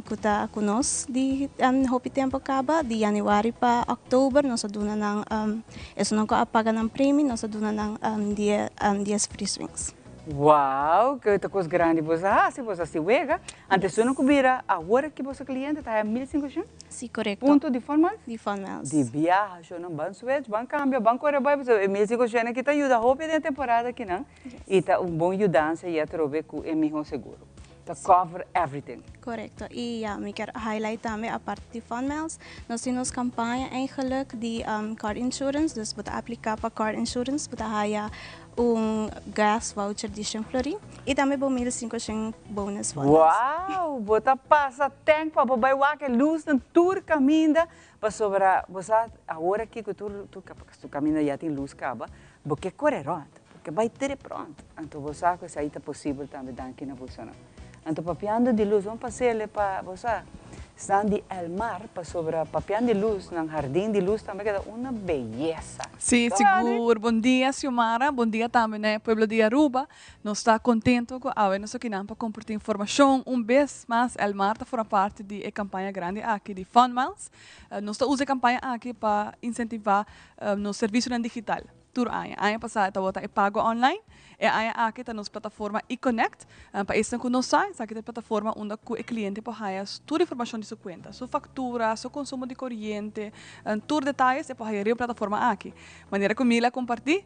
cu ta cu nos di hopi tempo caba, di januari pa october nos a duna nan, esunnan cu a paga nan premie, nos a duna nan dies free swings. Wow, ke ta kos grandi boso a hasi, boso a hasi wega. Antes su no ku bira awor ki boso kliente ta haya 1500? Si, korekto. Punto di Fun Miles? Di Fun Miles. Di biaha, shownan ban switch, ban kambia, ban kore bai, pasobra e 1500 aki ta yuda hopi den e temporada akinan. I ta un bon yudansa i atrobe ku e miho seguro. Ta cover everything. Korekto. I ya, mi kier highlight tambe aparte di Fun Miles, nos tin nos kampaña eigenlijk di car insurance, dus bo ta aplika pa car insurance, bo ta haya un gas voucher di shen florin i tambe bo 1500 bonus Fun Miles. Wow! Bo ta pasa tank pa bo bai wak e lusnan tur kaminda pasobra bo sa awor aki ku tur tur kaminda ya tin lus kaba, bo ke kore rònt, bo ke bai trip rònt. Anto bo sa ku esei ta posibel tambe danki na bosonan. Anto papiando di luz, ban pasele pa bo sa, esnan di Elmar, pasobra papiando di luz, nan hardin di luz tambe keda una beyesa. Sí, sigur. Bon dia Xiomara, bon dia tambe na e pueblo di Aruba. Nos ta contento cu awe nos akinan pa comparti informacion. Un bes mas Elmar ta forma parti di e campaña grandi aki di Fun Miles. Nos ta usa e campaña aki pa incentiva nos servicionan digital. Tur aña. Aña pasá e tabata e pago online. E aña aki ta nos plataforma eConnect. Pa esnan ku no sa, esaki ta e plataforma unda ku e kliente por haya tur informashon di su kuenta, su faktura, su konsumo di koriente, tur detayes e por haya riba e plataforma aki. Manera ku Mila a kompartí,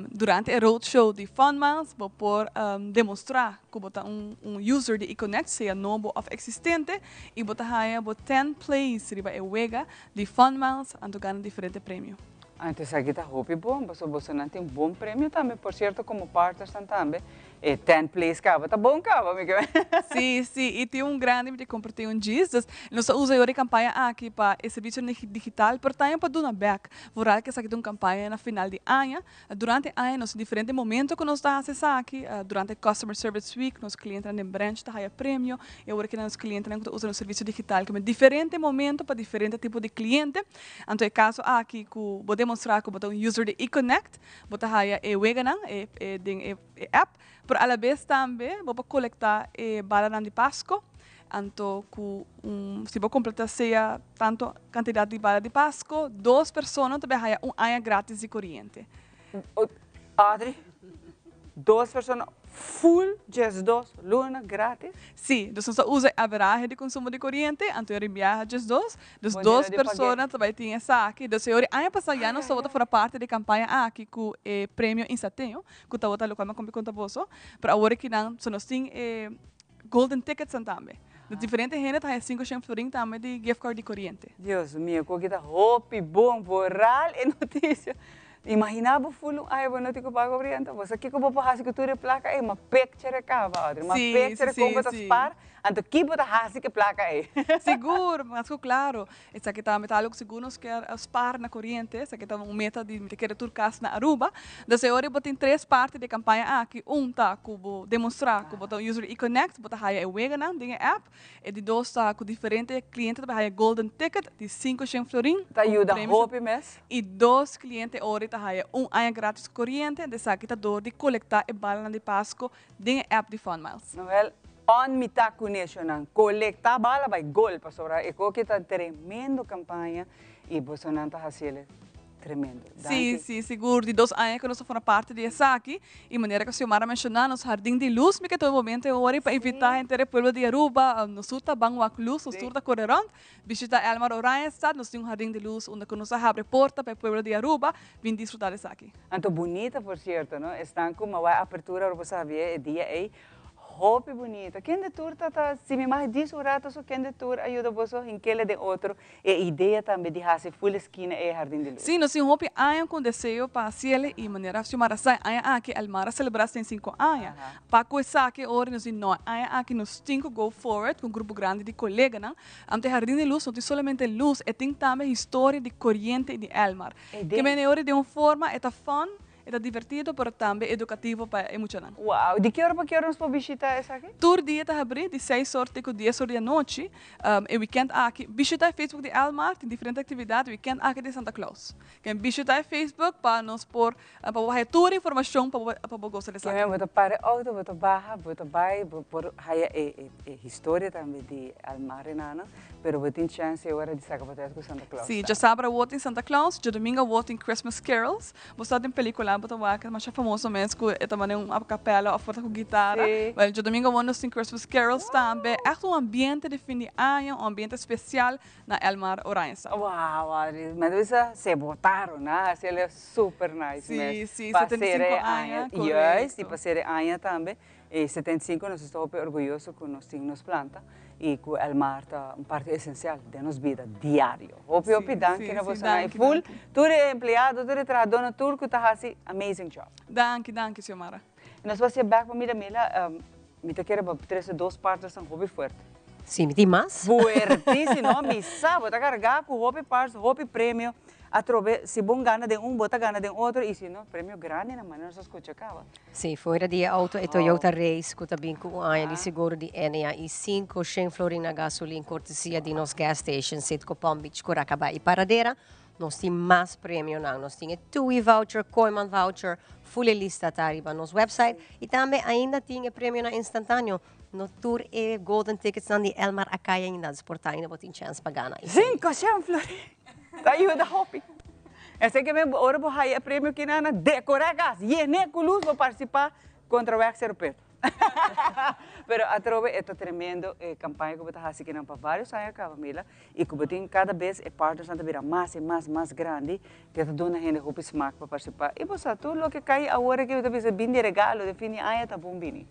durante e roadshow di Fun Miles bo por demostrá ku bo ta un user di eConnect, sea nobo òf eksistente, i bo ta haya bo ten plays riba e wega di Fun Miles anto gana diferente premio. Anto esaki ta hopi bon, pasobra bosonan tin bon premio tambe, por cierto como partnersnan tambe, e ten place caba ta bon caba mi ke. Sí, sí, y tin un grandi mi ta comparti un djis, dus nos ta usa yora e campaña aki pa e servicio digital, pero tambe pa duna bek, vooral cu esaki ta un campaña na final di aña, durante aña nos tin diferente momento cu nos ta haci esaki, durante customer service week nos clientenan den branch ta haya premio, y awor aki nos clientenan cu ta usa nos servicio digital, cu diferente momento pa diferente tipo di cliente. Anto e kaso aki ku bo demostrá ku bo ta un user di eConnect, bo ta haya e weganan e e den e e app, pero alabes tambe bo por kolektá e balanan di Pasko, anto ku un si bo kompletá sea tantu kantidat di bala di Pasko, dos persona ta bai haya un aña gratis di koriente. Audrey, dos persona full 12 luna gratis? Sí, dus nos ta usa e averahe di consumo di coriente, anto e ribiaha 12, dus dos persona ta bay tin esaki. Dus e ora aña pasa ya nos tabata forma parti di e campaña aki cu e premio Insateo, cu tabata locual mi a cumpli conta boso, pero awor aki nan, so nos tin e golden ticketsnan tambe. Dus diferente hende ta haya cinco shen florin tambe di gift card di coriente. Dios mio, cu aki ta hopi bon, vooral e noticia. Imagina bo full un aña bo no tin cu paga coriente, bo sa kico bo por haci cu tur e placa ey, ma picture caba Audrey, ma picture con bo ta spaar, anto ki bo ta haci cu e placa ey. Sigur, mas cu claro, esaki ta meta algo cu sigur nos kier spaar na coriente, esaki ta un meta di mi ta kere tur cas na Aruba, entonces e ora bo tin tres parti di e campaña aki, un ta cu bo demostra cu bo ta un user di eConnect, bo ta haya e weganan den e app, E di dos ta cu diferente cliente ta bay haya golden ticket di 500 florin. Ta yuda hopi mes. Y dos cliente ori ta haya un aña gratis cu coriente, entonces esaki ta door di colecta e balanan di Pasco den e app di Fun Miles. Wel, on mi ta cu necionan, colecta bala bay gol, pasobra e coki ta tremendo campaña y bosonan ta haciele. Tremendo. Sí, sí, sigur. Di dos aña ku nos a forma parti di esaki. I manera ku Xiomara menshoná, nos Hardin di Lus, mi ke tuma e momento e ora pa invitá henter e pueblo di Aruba. Nos tur ta ban wak lus, nos tur ta kore rònt. Bishitá Elmar Oranjestad, nos tin un Hardin di Lus unda ku nos a habri porta pa e pueblo di Aruba bin disfrutá di esaki. Anto bunita por cierto, no? Esnan ku mawai apertura ora bo sabia e dia ei. Hopi bunita. Kende tur ta ta, si mi mag djis un rato so kende tur a yuda boso hinkele den otro e idea tambe di hasi full eskina e Jardin di Luz. Sí, nos tin hopi aña ku un deseo pa hasiel i manera Xiomara sa e aña aki Elmar a selebrá 65 aña. Pa ku esaki ora nos di no e aña aki nos tin ku go forward ku un grupo grandi di koleganan. Anto e Jardin di Luz no tin solamente luz, e tin tambe historia di koriente di Elmar. Ke mene ora di un forma e ta fun. E ta divertido pero tambe edukativo pa e muchanan. Wow! Di ki ora pa ki ora nos por bishita esaki? Tur dia ta habrí di seis or te ku dies or di anochi. E wikènt aki, bishita e Facebook di Elmar, tin diferente aktividat e wikènt aki di Santa Claus. Ken bishita e Facebook pa nos por, pa bo haya tur informashon pa bo pa bo gosa di esaki. Kimen bo ta para e outo, bo ta baha, bo ta bai, bo por haya e e historia tambe di Elmar e nana. Pero bo tin chance e ora di saca potret cu Santa Claus Sí, tambe. djasabra awor tin Santa Claus, djadomingo awor tin Christmas Carols. Bo sa den pelicula bo ta wak masha famoso mes cu e ta manda un a capella of por ta cu guitara. Sí. Well, djadomingo awor nos tin Christmas Carols tambe. Echt un ambiente di fin di aña, un ambiente special na Elmar Oranjestad. Wow, Adri, mi ta bisa se botaron, ah, haci el super nice mes. Sí, sí, Pa 75 cera e aña, aña, juist, y correcto. pa cera e aña tambe. E 75 nos ta hopi orguyoso cu nos tin nos planta y cu Elmar ta un parti esencial den nos bida diario. Hopi hopi danki na bosonan y full tur e empleado, tur e trahadornan, tur cu ta haci amazing job. Danki, danki Xiomara. Y nos por haci bek pa mira Mila, mi ta kere pa trece dos partners tan hopi fuerte. Si, mi tin mas. Fuertisimo, mi sa, bo ta carga cu hopi parts, hopi premio. Atrobe, si bo gana den un, bo ta gana den otro, y si no, premio grandi na manera nos a scucha caba. Si, fuera di e auto, e Toyota Race cu ta bin cu un aña di seguro di Enea y 500 florin na gasolin cortesia di nos gas station Citgo Palm Beach, Curacaba y Paradera. Nos tin mas premionan. Nos tin e TUI voucher, Kooyman voucher, full e lista ta riba nos website. Y tambe ainda tin e premionan instantaneo. No tur e golden ticketsnan di Elmar a cay ainda, dus por ta ainda bo tin chance pa gana. 500 florin! Ta yuda hopi. Esey ke men ora bo haya e premio kinana, decora e cas, yene cu luz, bo participa contra Weg Cero Preto. Pero atrobe e ta tremendo e campaña cu bo ta haci kinan pa varios aña caba, Mila, y cu bo tin cada bes e partnersnan ta bira mas y mas mas grandi, cu ta duna hende hopi smaak pa participa. Y bo sa tur loke cay awor aki bo ta bisa bin di regalo den fin di aña ta bon bini.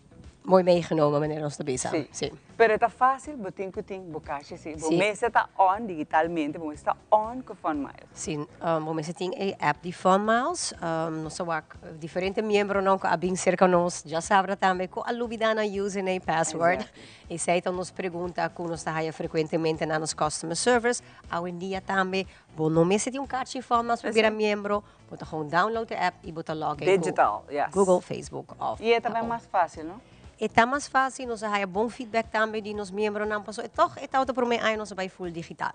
Mooi meegenomen, meneer nos ta bisa. Sí. Sí. Pero e ta fácil, bo tin ku tin bo kashi sí. Bo mester ta on digitalmente, bo mester ta on ku Fun Miles. Sí, bo mester tin e app di Fun Miles. Nos ta wak diferente miembronan ku a bin serka nos djasabra tambe ku a lubida nan username i password. Esei ta nos pregunta ku nos ta haya frekuentemente na nos customer service. Awendia tambe bo no mester tin un karchi Fun Miles pa bira miembro. Bo ta gewoon download e app y bo ta log in Digital, ku yes. Google, Facebook of Y e ta Apple. mas fácil, no? E ta mas fácil, nos a haya bon feedback tambe di nos miembronan pasobra e tog e tabata prome aña nos a bay full digital.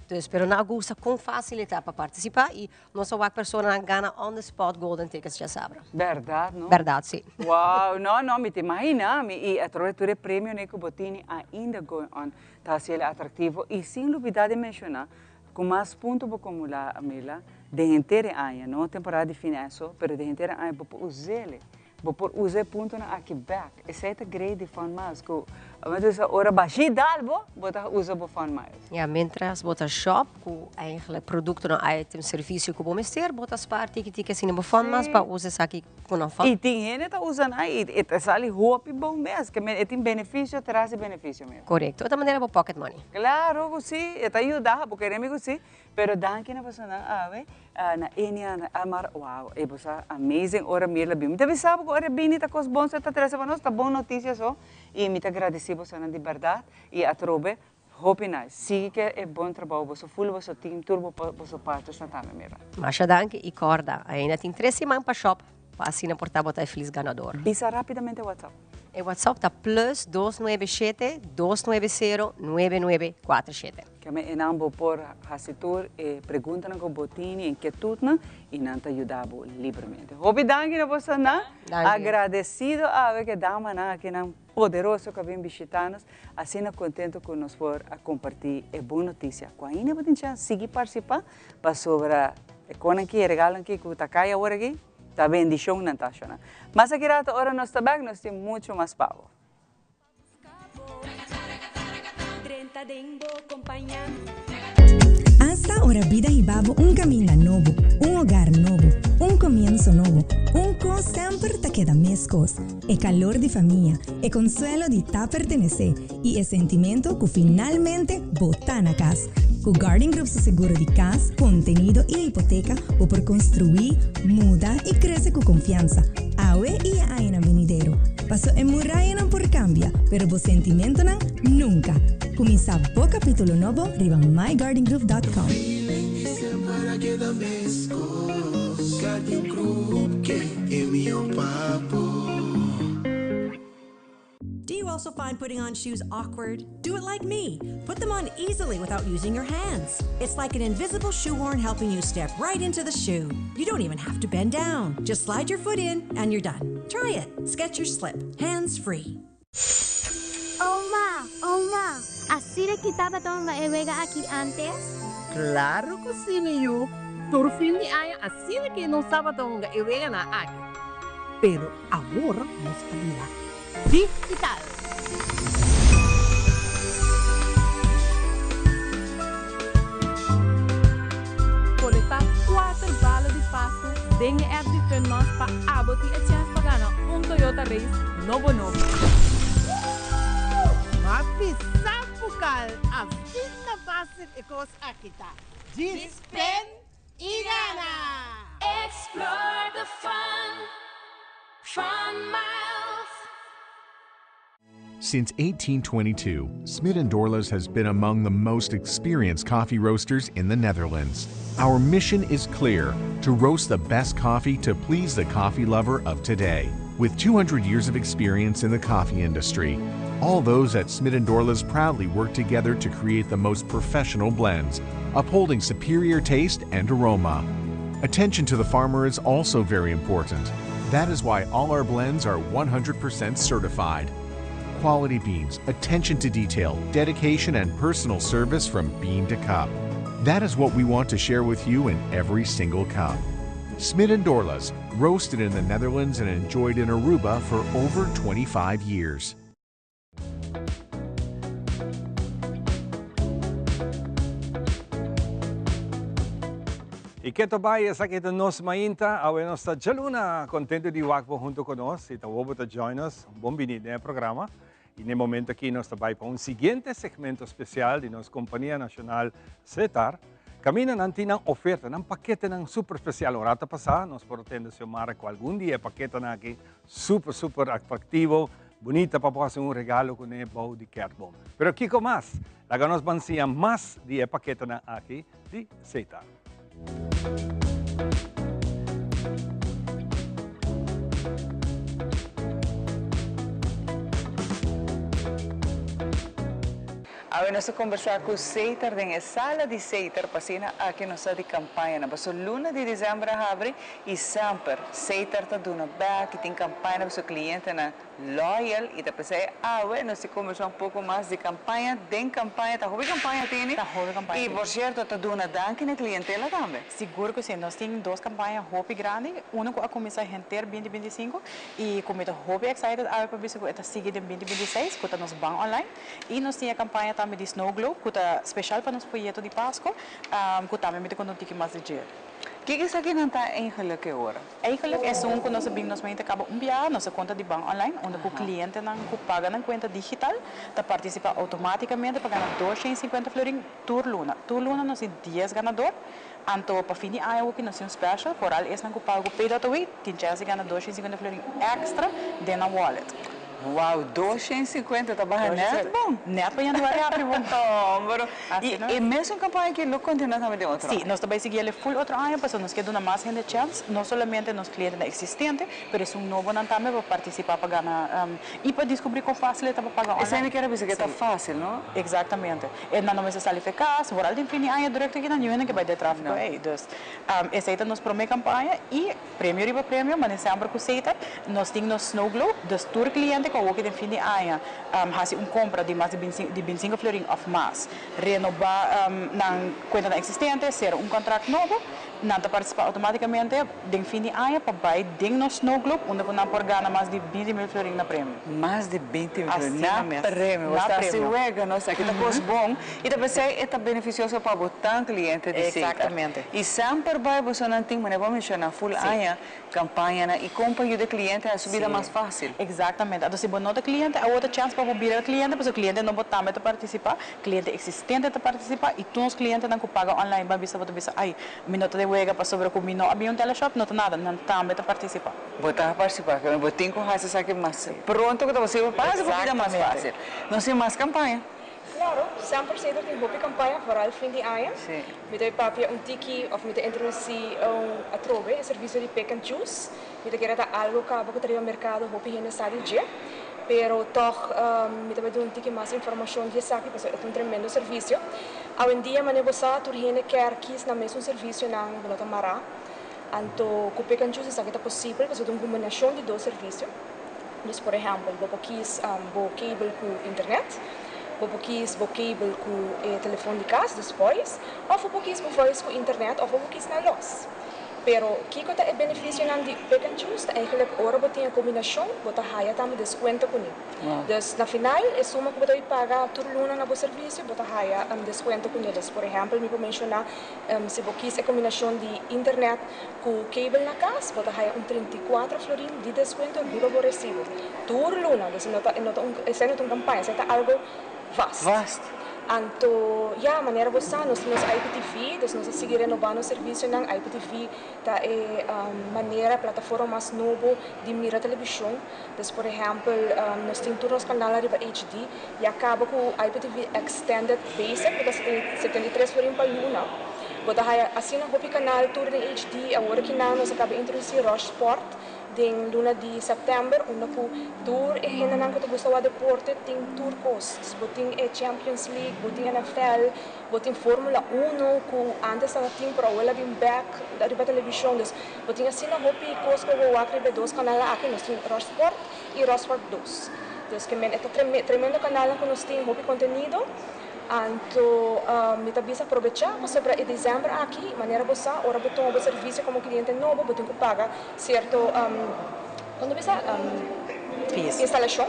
Dus, pero nan a gusta con fácil e ta pa participa y nos a wak personanan gana on the spot golden tickets djasabra. Berdad, no? Berdad, si. Wow, no, no, mi ta imagina mi y atrobe tur e premionan cu bo tini ainda going on ta haci el atractivo y sin lubida di menciona Ku mas punto bo kumulá, Mila, den henter e aña, no temporada di fin eso, pero den henter e aña bo por us'el. Bo por usa e puntonan aki bèk. Esei ta great di Fun Miles, ku ora ora bashí dal bo, bo ta usa bo Fun Miles. Ya, mientras bo ta shop ku eigenlijk produktonan, item, servisio ku bo mester, bo ta spaar tiki tiki asina bo Fun Miles pa usa esaki ku nan I tin hende ta usa nan i e ta sali hopi bon mes, ke e tin benefisio tras di benefisio mes. Korekto, e ta manera bo pocket money. Klaro ku si, e ta yuda, bo kere mi ku si, pero danki na bosonan awe, na Enia, na Amar, wow, e bo sa amazing ora Mirla bin. Mi ta bisa bo ku ora e bini ta kos bon so e ta trese pa nos, ta bon notisia so, i mi ta gradisi bosonan di bèrdat, i atrobe Hopi nice. Sigui ke e bon trabou boso ful boso team tur bo boso partners na tambe mira. Masha danki y corda ainda tin tres siman pa shop pa asina por ta bo ta e feliz ganador. Bisa rapidamente WhatsApp. E WhatsApp ta plus 297 290 9947. Keme enan bo por haci tur e preguntanan cu bo tini, inquietudnan y nan ta yuda bo libremente. Hopi danki na bosonan. Danki. Agradecido awe ke damanan akinan. Poderoso ku a bin bishitá nos, asina kontentu ku nos por a kompartí e bon notisia. Ku ainda bo tin chans, sigui partisipá, pasobra e konan aki, e regalonan aki ku ta kai awor aki, ta bendishon nan ta ashoná. Mas aki rato ora nos ta bèk, nos tin muchu mas pa bo. Hasta ora bida hiba bo un caminda nobo, un hogar nobo, un comienso nobo, un cos semper ta keda mescos, e calor di famia, e consuelo di ta pertenece y e sentimento cu finalmente bo ta na cas. Cu Guardian Group su seguro di cas, contenido y hipoteca bo por construi, muda y crece cu confiansa, awe y e añanan venidero. Paso e murayanan por cambia, pero bo sentimentonan nunca. Cuminsa bo capítulo nobo riba myguardiangroup.com. Do you also find putting on shoes awkward? Do it like me. Put them on easily without using your hands. It's like an invisible shoehorn helping you step right into the shoe. You don't even have to bend down. Just slide your foot in and you're done. Try it. Skechers Slip. Hands free. Oma, oma, asina ki tabata hunga e wega aki antes? Claro cu si, mi yu. Tur fin di aña asina ki nos tabata hunga e weganan aki. Pero awor nos a bira digital. Kolektá kuater bala di Pasku den e app di Funmas pa abo tin e chèns pa gana un Toyota Race nobo nobo. M'a bisa bukal asina fásil e kos aki ta. Djis pen i gana! Explore the fun, Fun Miles. Since 1822, Smit & Dorlas has been among the most experienced coffee roasters in the Netherlands. Our mission is clear, to roast the best coffee to please the coffee lover of today. With 200 years of experience in the coffee industry, all those at Smit & Dorlas proudly work together to create the most professional blends, upholding superior taste and aroma. Attention to the farmer is also very important. That is why all our blends are 100% certified. Quality beans, attention to detail, dedication, and personal service from bean to cup. That is what we want to share with you in every single cup. Smit & Dorlas, roasted in the Netherlands and enjoyed in Aruba for over 25 years. Y keto bay esaki ta nos mainta, awe nos ta djaluna contento di wak bo hunto cu nos y ta wobo ta join us, bon bini den e programa. Y n'e momento aki nos ta bay pa un siguiente segmento special di nos compania nacional Setar. Caminda nan tin nan oferta, nan paketenan super special. Un rato pasa nos por a tende Xiomara cu algun di e paketenan aki super super atractivo, bunita pa bo haci un regalo cu n'e bou di kerstboom. Pero kico mas? Laga nos ban siña mas di e paketenan aki di Setar. Awe nos ta kombersá ku Setar den e sala di Setar pa asina aki nos sa di kampañanan. Pasobra luna di desèmber a habri i semper Setar ta duna bèk i tin kampañanan pa su klientenan loyal i ta p'esei awe nos ta kombersá un poko mas di kampaña den kampaña. Ta hopi kampaña tene Ta hopi kampaña i tene. por sierto ta duna danki na klientela tambe. Sigur ku si. Nos tin dos kampaña hopi grandi, unu ku a kuminsá henter binti binti i sinku i ku mi ta hopi excited awe pa bisa ku e ta sigui den binti binti i seis ku ta nos ban online. I nos tin e kampaña tambe di Snow Globe ku ta speshal pa nos foyeto di Pasko ku tambe mi ta konta un tiki mas di dje. Kiko esakinan ta eigenlik e ora? Eigenlik esun ku nos a bin nos mente kaba un biaha, nos a konta di ban online unda ku klientenan ku paga nan kuenta digital ta partisipá outomátikamente pa gana 250 florin tur luna. Tur luna nos tin dies ganador, anto pa fin di aña awoki nos tin un special, foral esnan ku paga ku Pay.away tin chèns di gana 250 florin èkstra den nan wallet. Wow, 250 ta baha nèt bon. Nèt pa yanüari habri bon. Hombre, i e mesun kampaña aki lo kontinuá tambe den otro aña? Sí, nos ta bai sigui el e full otro aña pasobra nos ke duna mas hende chèns, no solamente nos klientenan eksistente, pero esun nobonan tambe pa partisipá pa gana i pa diskubrí kon fásil e ta pa paga online. Esei mi kier a bisa ku e ta fásil, no? Eksaktamente. E nan no mester sali for e kas, vooral den fin di aña drukte aki nan niun hende ke bai den tráfiko ei. Dus, esei ta nos promé kampaña i. Premio riba premio, mane semper ku Setar, nos tin nos Snow Globe, dus tur kliente ku awoki den fin di aña hasi un kompra di mas di di bintisinko florin òf mas, renobá nan kuentanan eksistente, sera un kontrakt nobo, nan ta partisipá outomátikamente den fin di aña pa bai den nos Snow Globe unda ku nan por gana mas di 20.000 florin na premio. Mas di 20.000 florin na premio. Bo sta hasi wega, no? Esaki ta kos bon i ta p'esei e ta benefisioso pa bo tan kliente di Setar. Eksaktamente. I semper bai bosonan tin, manera bo a menshoná, ful aña, kampañanan i kon pa yuda e kliente hasi su bida mas fásil. Eksaktamente. Anto si bo no ta kliente, awor ta chèns pa bo bira kliente, pasobra kliente nobo tambe ta partisipá, kliente eksistente ta partisipá i tur nos klientenan ku paga online bai bisa bo ta bisa, ai, mi no ta den wega pasobra ku mi no a bin un teleshop, no ta nada, nan tambe ta partisipá. Bo ta partisipá, bo tin ku hasi esaki mas pronto ku ta posibel pa hasi bo bida mas fásil. Nos tin mas kampaña. Claro, semper Cedar tin hopi campaña, vooral fin di aña. Mi ta papia un tiki of mi ta introduci un atrobe e servicio di pick and choose. Mi ta kere ta algo caba cu ta riba mercado, hopi hende sa di dje. Pero toch mi ta bay duna un tiki mas informacion di esaki pasobra e ta un tremendo servicio. Awendia manera bo sa tur hende kier kies nan mesun servicionan, bo no ta mara. Anto cu pick and choose esaki ta posibel pasobra ta un combinacion di dos servicio. Dus por ehèmpel bo por kies bo kabel ku internet, bo por kies bo kabel ku e telefon di kas, dus voice, òf bo por kies bo voice ku internet òf bo por kies nan lòs. Pero kiko ta e benefisionan di pick and choose? Ta eigentlik ora bo tin e kombinashon bo ta haya tambe deskuento kuné. Dus na final e suma ku bo ta bai paga tur luna na bo servisio bo ta haya deskuento kuné. Dus por ehèmpel mi por menshoná si bo kies e kombinashon di internet Ku cable na kas bo ta haya un 34 florin di deskuento riba bo resibo tur luna. Dus no ta, no ta un, esei no ta un kampaña, esei ta algo vast. Vast. Anto, ya, manera bo sa, nos tin nos IPTV, dus nos a sigui renobá nos servisionan. IPTV ta e manera, plataforma mas nobo di mira televishon. Dus, por ehèmpel, nos tin tur nos kanalnan riba HD. Ya kaba ku IPTV Extended Basic, ku ta 73 florin pa luna. Bo ta haya asina hopi kanal tur den HD. Awor akinan nos a kaba introdusí Rush Sport Den luna di sèptèmber unda ku tur e hendenan ku ta gusta wak deporte tin tur kos. Bo tin e Champions League, bo tin NFL, bo tin Formula Uno ku ántes tabata tin pero awor el a bin bèk riba televishon. Dus bo tin asina hopi kos ku bo wak riba e dos kanalnan aki. Nos tin Rush Sport i Rush Sport dos. Dus ke men e ta tremendo kanalnan ku nos tin hopi kontenido. Anto mi ta bisa probechá pasobra e december aki, manera bo sa, ora bo tuma bo servicio como cliente nobo, bo tin cu paga cierto, con ta bisa, instalacion.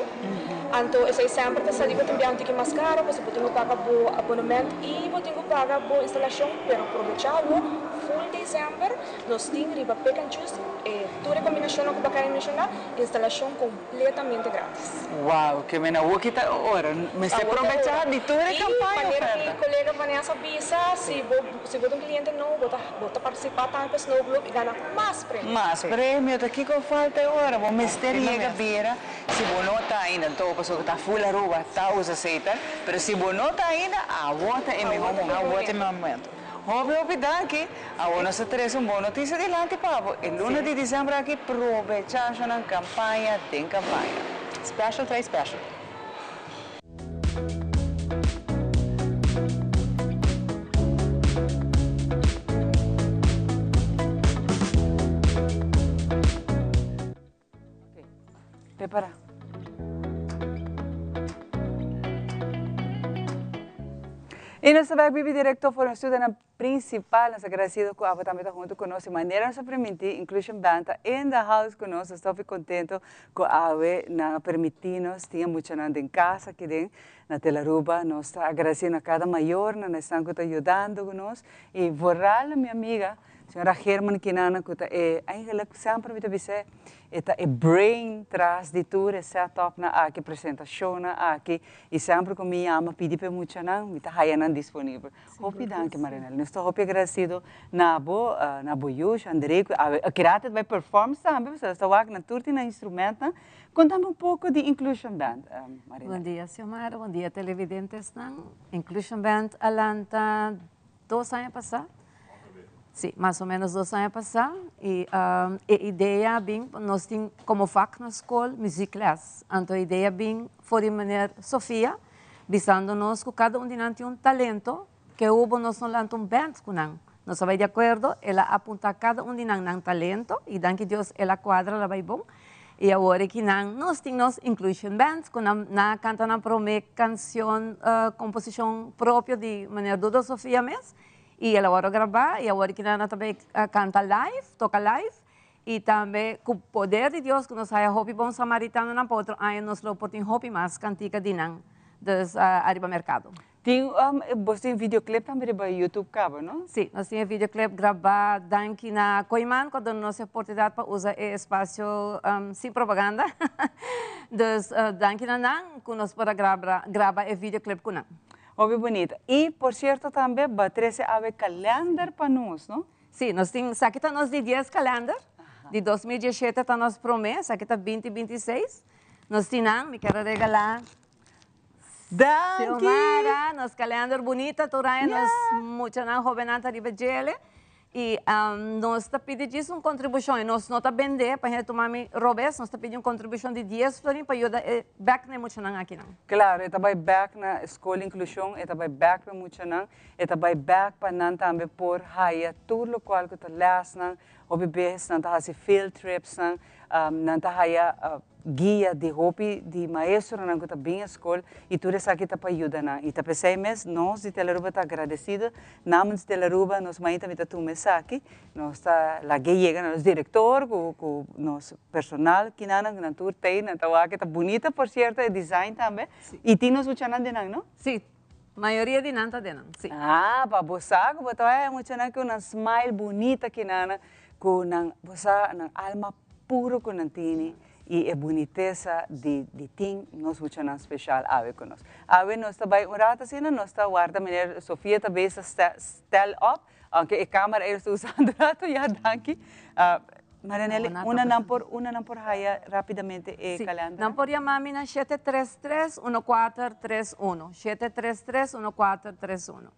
Anto esey semper ta sali bo tin bia un tiki mas caro pasobra bo tin cu paga bo abonement y bo tin cu paga bo instalacion, pero probechá awo full december nos tin riba pick and choose e tur e combinacionnan cu bo a caba di menciona, instalacion completamente gratis. Wow, ke men awo ki ta ora. Mester probecha di tur e campaña oferta. Manera mi colega Vanessa a bisa, si bo si bo ta un cliente nobo, bo ta bo ta participa tambe pa Snow Globe y gana mas premio. Mas premio, ta kico falta e ora? Bo mester yega bira, si bo no ta ainda, anto pasobra ta full Aruba ta usa Satan, pero si bo no ta ainda, awo ta e miho momento. Awo ta e miho momento. Hopi hopi danki. Awor nos ta trece un bon noticia dilanti pa bo. E luna di december aki probecha nan campaña den campaña. Special trae special. Prepara. Y nos ta bek bibi directo for nos studio principal. Nos agradecido cu abo tambe ta hunto cu nos. Y manera nos a permiti, Inclusion Band ta in the house cu nos. Nos ta hopi contento cu awe nan a permiti nos tin e muchanan den cas aki den na Telaruba. Nos ta agradecido na cada mayor, na esnan cu ta yudando cu nos. Y vooral mi amiga, Señora German Kinana cu ta e, eigenlijk semper mi ta bis'é, e ta e brain tras di tur e set upnan aki, presentacionnan aki, y semper cu mi yama pidi p'e muchanan, mi ta haya nan disponibel. Hopi danki Marinel, nos ta hopi agradecido na bo, na bo yu, Shandré, cu awe a kere ta bay performs tambe, pasobra nos ta wak nan tur tin nan instrumentnan. Contame un poco di Inclusion Band, Marinel. Bon dia Xiomara, bon dia televidentesnan. Inclusion Band a lanta dos aña pasá. Sí, mas o menos dos aña pasá. I e idea bin, nos tin komo vak na skol muziekles. Anto e idea bin for di meneer Sofia, bisando nos ku kada un di nan tin un talento, ke hubo nos no lanta un band ku nan. Nos a bai di akuerdo, el a apuntá kada un di nan nan talento, i danki Dios el a kuadra, el a bai bon. I awor aki nan nos tin nos Inclusion Band ku nan a kanta nan promé kanshon komposishon propio di meneer Dodo Sofia mes i el a wòrdu grabá i awor aki nan a ta bai kanta live, toka live i tambe ku poder di Dios ku nos haya hopi bon samaritanonan pa otro aña nos lo por tin hopi mas kantika di nan dus ariba merkado. Tin bo tin videoclip tambe riba YouTube caba no? Si, nos tin e videoclip graba danki na Kooiman cu a duna nos e oportunidad pa usa e espacio sin propaganda. Dus danki na nan cu nos por a graba e videoclip cu nan. Hopi bunita. Y por cierto tambe ba trece awe kalender pa nos no? Si, nos tin, esaki ta nos di dies kalender, di 2017 ta nos prome, esaki ta binti 26. Nos tin nan, mi kier a regala Danki! Xiomara, nos kalender bunita tur aña nos muchanan hobennan ta riba djele y nos ta pidi djis un kontribushon y nos no ta bende pa hende tuma mi robes, nos ta pidi un kontribushon di dies florin pa yuda e bek na e muchanan akinan. Claro, e ta bai bek na Skol Inklushon, e ta bai bek pa e muchanan, e ta bai bek pa nan tambe por haya tur lokual ku ta lèsnan, hopi bes nan ta hasi field tripsnan, nan ta haya guia di hopi di maestronan ku ta bin e skol i tur esaki ta pa yuda nan. I ta p'esei mes nos di Telaruba ta agradesido. Namens Telaruba nos mainta mi ta tuma esaki, nos ta lag'é yega na nos direktor ku ku nos personal kinanan ku nan tur t'ei, nan ta wak e ta bunita por sierto e design tambe i tin nos muchanan den nan no? Sí, mayoria di nan ta den nan, sí. Ah, pa bo sa ku bo ta wak e muchanan ku nan smile bunita kinanan ku nan bo sa nan alma puro ku nan tini. y e bunitesa di di tin nos muchanan special awe cu nos. Awe nos ta bay un rato asina, nos ta warda meneer Sofia ta bezig stel op, aunke e camera ey nos ta usando rato, ya danki. Marianelli, unda nan por unda nan por haya rapidamente e calender? Nan por yama mi na 733 1431, 733 1431.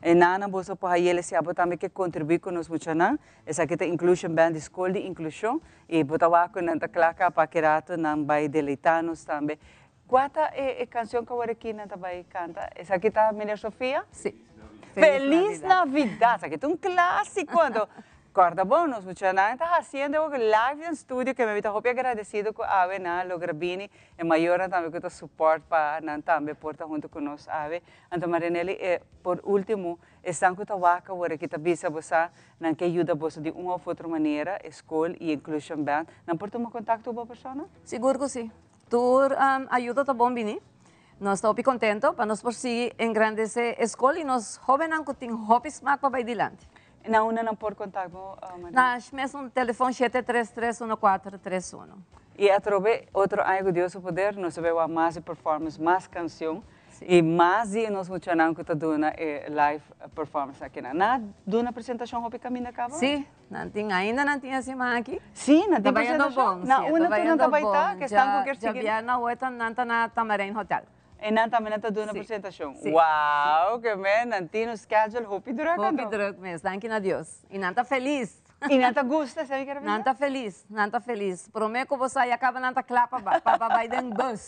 E nanan boso por hayele si abo tambe ke contribui cu nos muchanan. Esaki ta Inclusion Band di Skol di Inklushon i bo ta wak ku nan ta kla ka pa ki rato nan bai deleitá nos tambe. Kua ta e kanshon ku awor aki nan ta bai kanta? Esaki ta Meneer Sofia? Si. Feliz Navidad! Esaki ta un klásiko anto kòrda bon nos muchanan ta hasiendo awor live den studio ke mi ta hopi agradesido ku awe nan a logra bini e mayornan tambe ku ta support pa nan tambe por ta huntu ku nos awe. Anto Marianelli e por ultimo Esnan ku ta wak awor aki ta bisa bo sa nan ke yuda boso di un òf otro manera, e skol i Inclusion Band, nan por tuma kontakto ku bo persona? Sigur ku si. Tur ayuda ta bon bini. Nos ta hopi kontento pa nos por sigui engrandesé e skol i nos hóbennan ku tin hopi smak pa bai dilanti. Na unda nan por kontak bo, Maria? Na mesun telefon 733 1431. I atrobe otro aña ku Dios su poder nos ta bai wak mas di performance, mas kansion. I mas di e nos muchanan ku ta duna e live performance akinan. Nan a duna presentashon hopi kaminda kaba? Sí, nan tin ainda nan tin e siman aki. Sí, nan tin presentashon? Na unda tur nan ta bai ta? Ke esnan ku kier sigui? Djabièrnè awe ta nan ta na Tamarijn Hotel. I nan tambe nan ta duna presentashon? Sí. Wow, ke men, nan tin un schedule hopi drùk anto. Hopi drùk mes, danki na Dios. I nan ta felis. I nan ta gusta esei mi kere bisa? Nan ta felis, nan ta felis. Prome ku bo sa ya kaba nan ta kla pa pa bai den bus.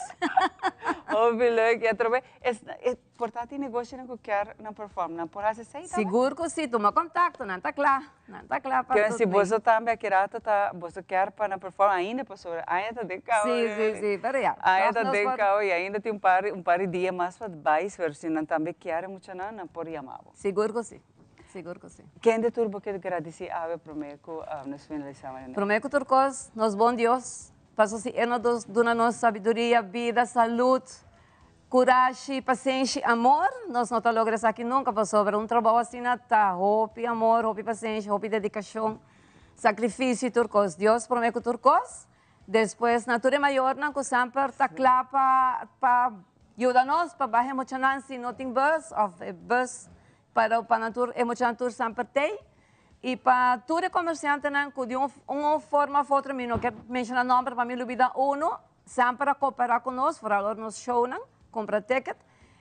Hopi leuk y atrobe es e por ta tin negoshinan ku kier nan perform, nan por hasi esei tambe? Sigur ku si, tuma kontakto, nan ta kla, nan ta kla pa tot Si boso tambe aki rato ta boso kier pa nan perform ainda pasobra aña ta den kau. Si, si, si, pero ya. Aña ta den kau y ainda tin un par un par di dia mas pa bai, pero si nan tambe kier e muchanan nan por yama bo. Sigur ku si. Sigur ku si. Kende tur bo ke gradisí awe promé ku nos finalisá Maria Nelly? Promé ku tur kos, nos bon Dios, paso si E no duna nos sabiduria, bida, salud, kurashi, pasenshi, amor, nos no ta logra esaki nunka, pasobra un trabou asina ta hopi amor, hopi pasenshi, hopi dedikashon, sakrifisio i tur kos. Dios promé ku tur kos, despues na tur e mayornan ku semper ta kla pa pa yuda nos pa baha e muchanan si no tin bus òf e bus Pero pa nan tur e muchanan tur san partey y pa tur e comerciantenan cu di un un forma of otro mi no kier menciona nomber pa mi lubida uno semper a coopera cu nos vooral ora nos shownan cumpra ticket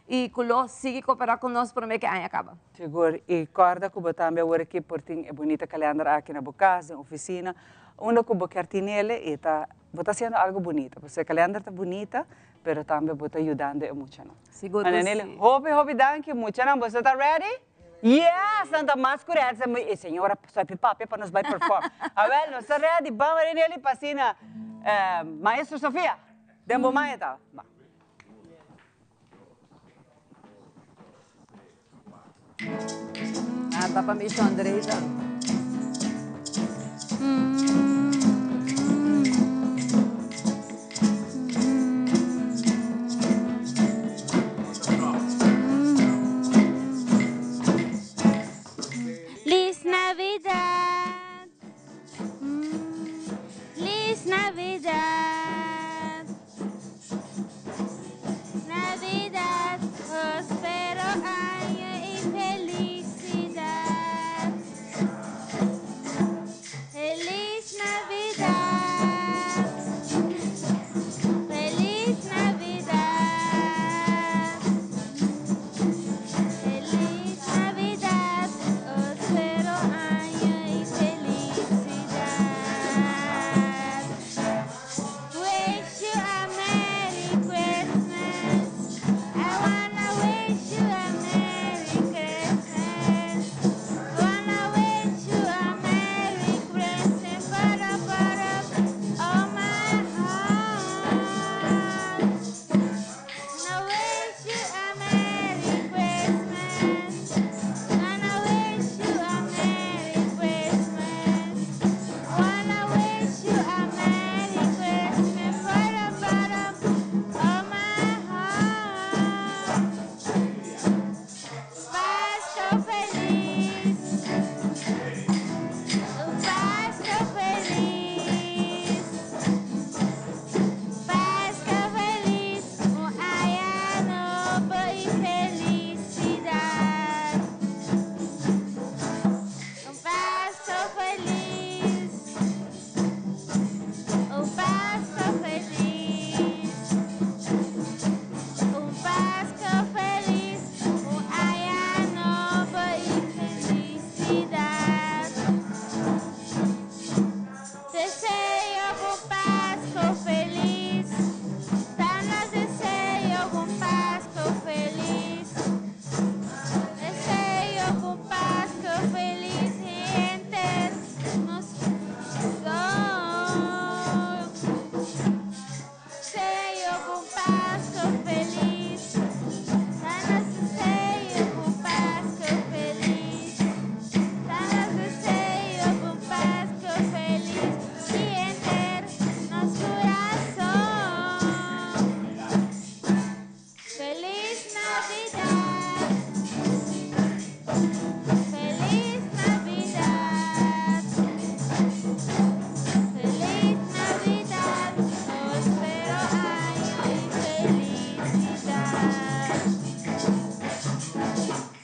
y cu lo sigui coopera cu nos prome cu e aña caba. Sigur, y corda cu bo tambe awor aki por tin e bunita calender aki na bo cas, den oficina, unda cu bo kier tinele y ta bo ta haciendo algo bunita, pasobra e calender ta bunita, pero tambe bo ta yudando e muchanan. Sigur ku si. Hopi hopi danki muchanan, boso ta ready? Yes! Nan ta mas ku ready, e señora soi papia pa nos bai perform. Awel, nos ta ready, ban Marinelli pa asina Maestro Sofia, den bo man e ta. Ban. Ah, ta pa mi sonrisa. Feliz Navidad. Feliz Navidad. Navidad, prospero año y felicidad. Feliz. Pasco felis. Ta nos deseo un Pasco felis. Ta nos deseo un Pasco felis y henter nos curason. Felis Navidad. Felis Navidad. Felis Navidad. Prospero año y felicidad.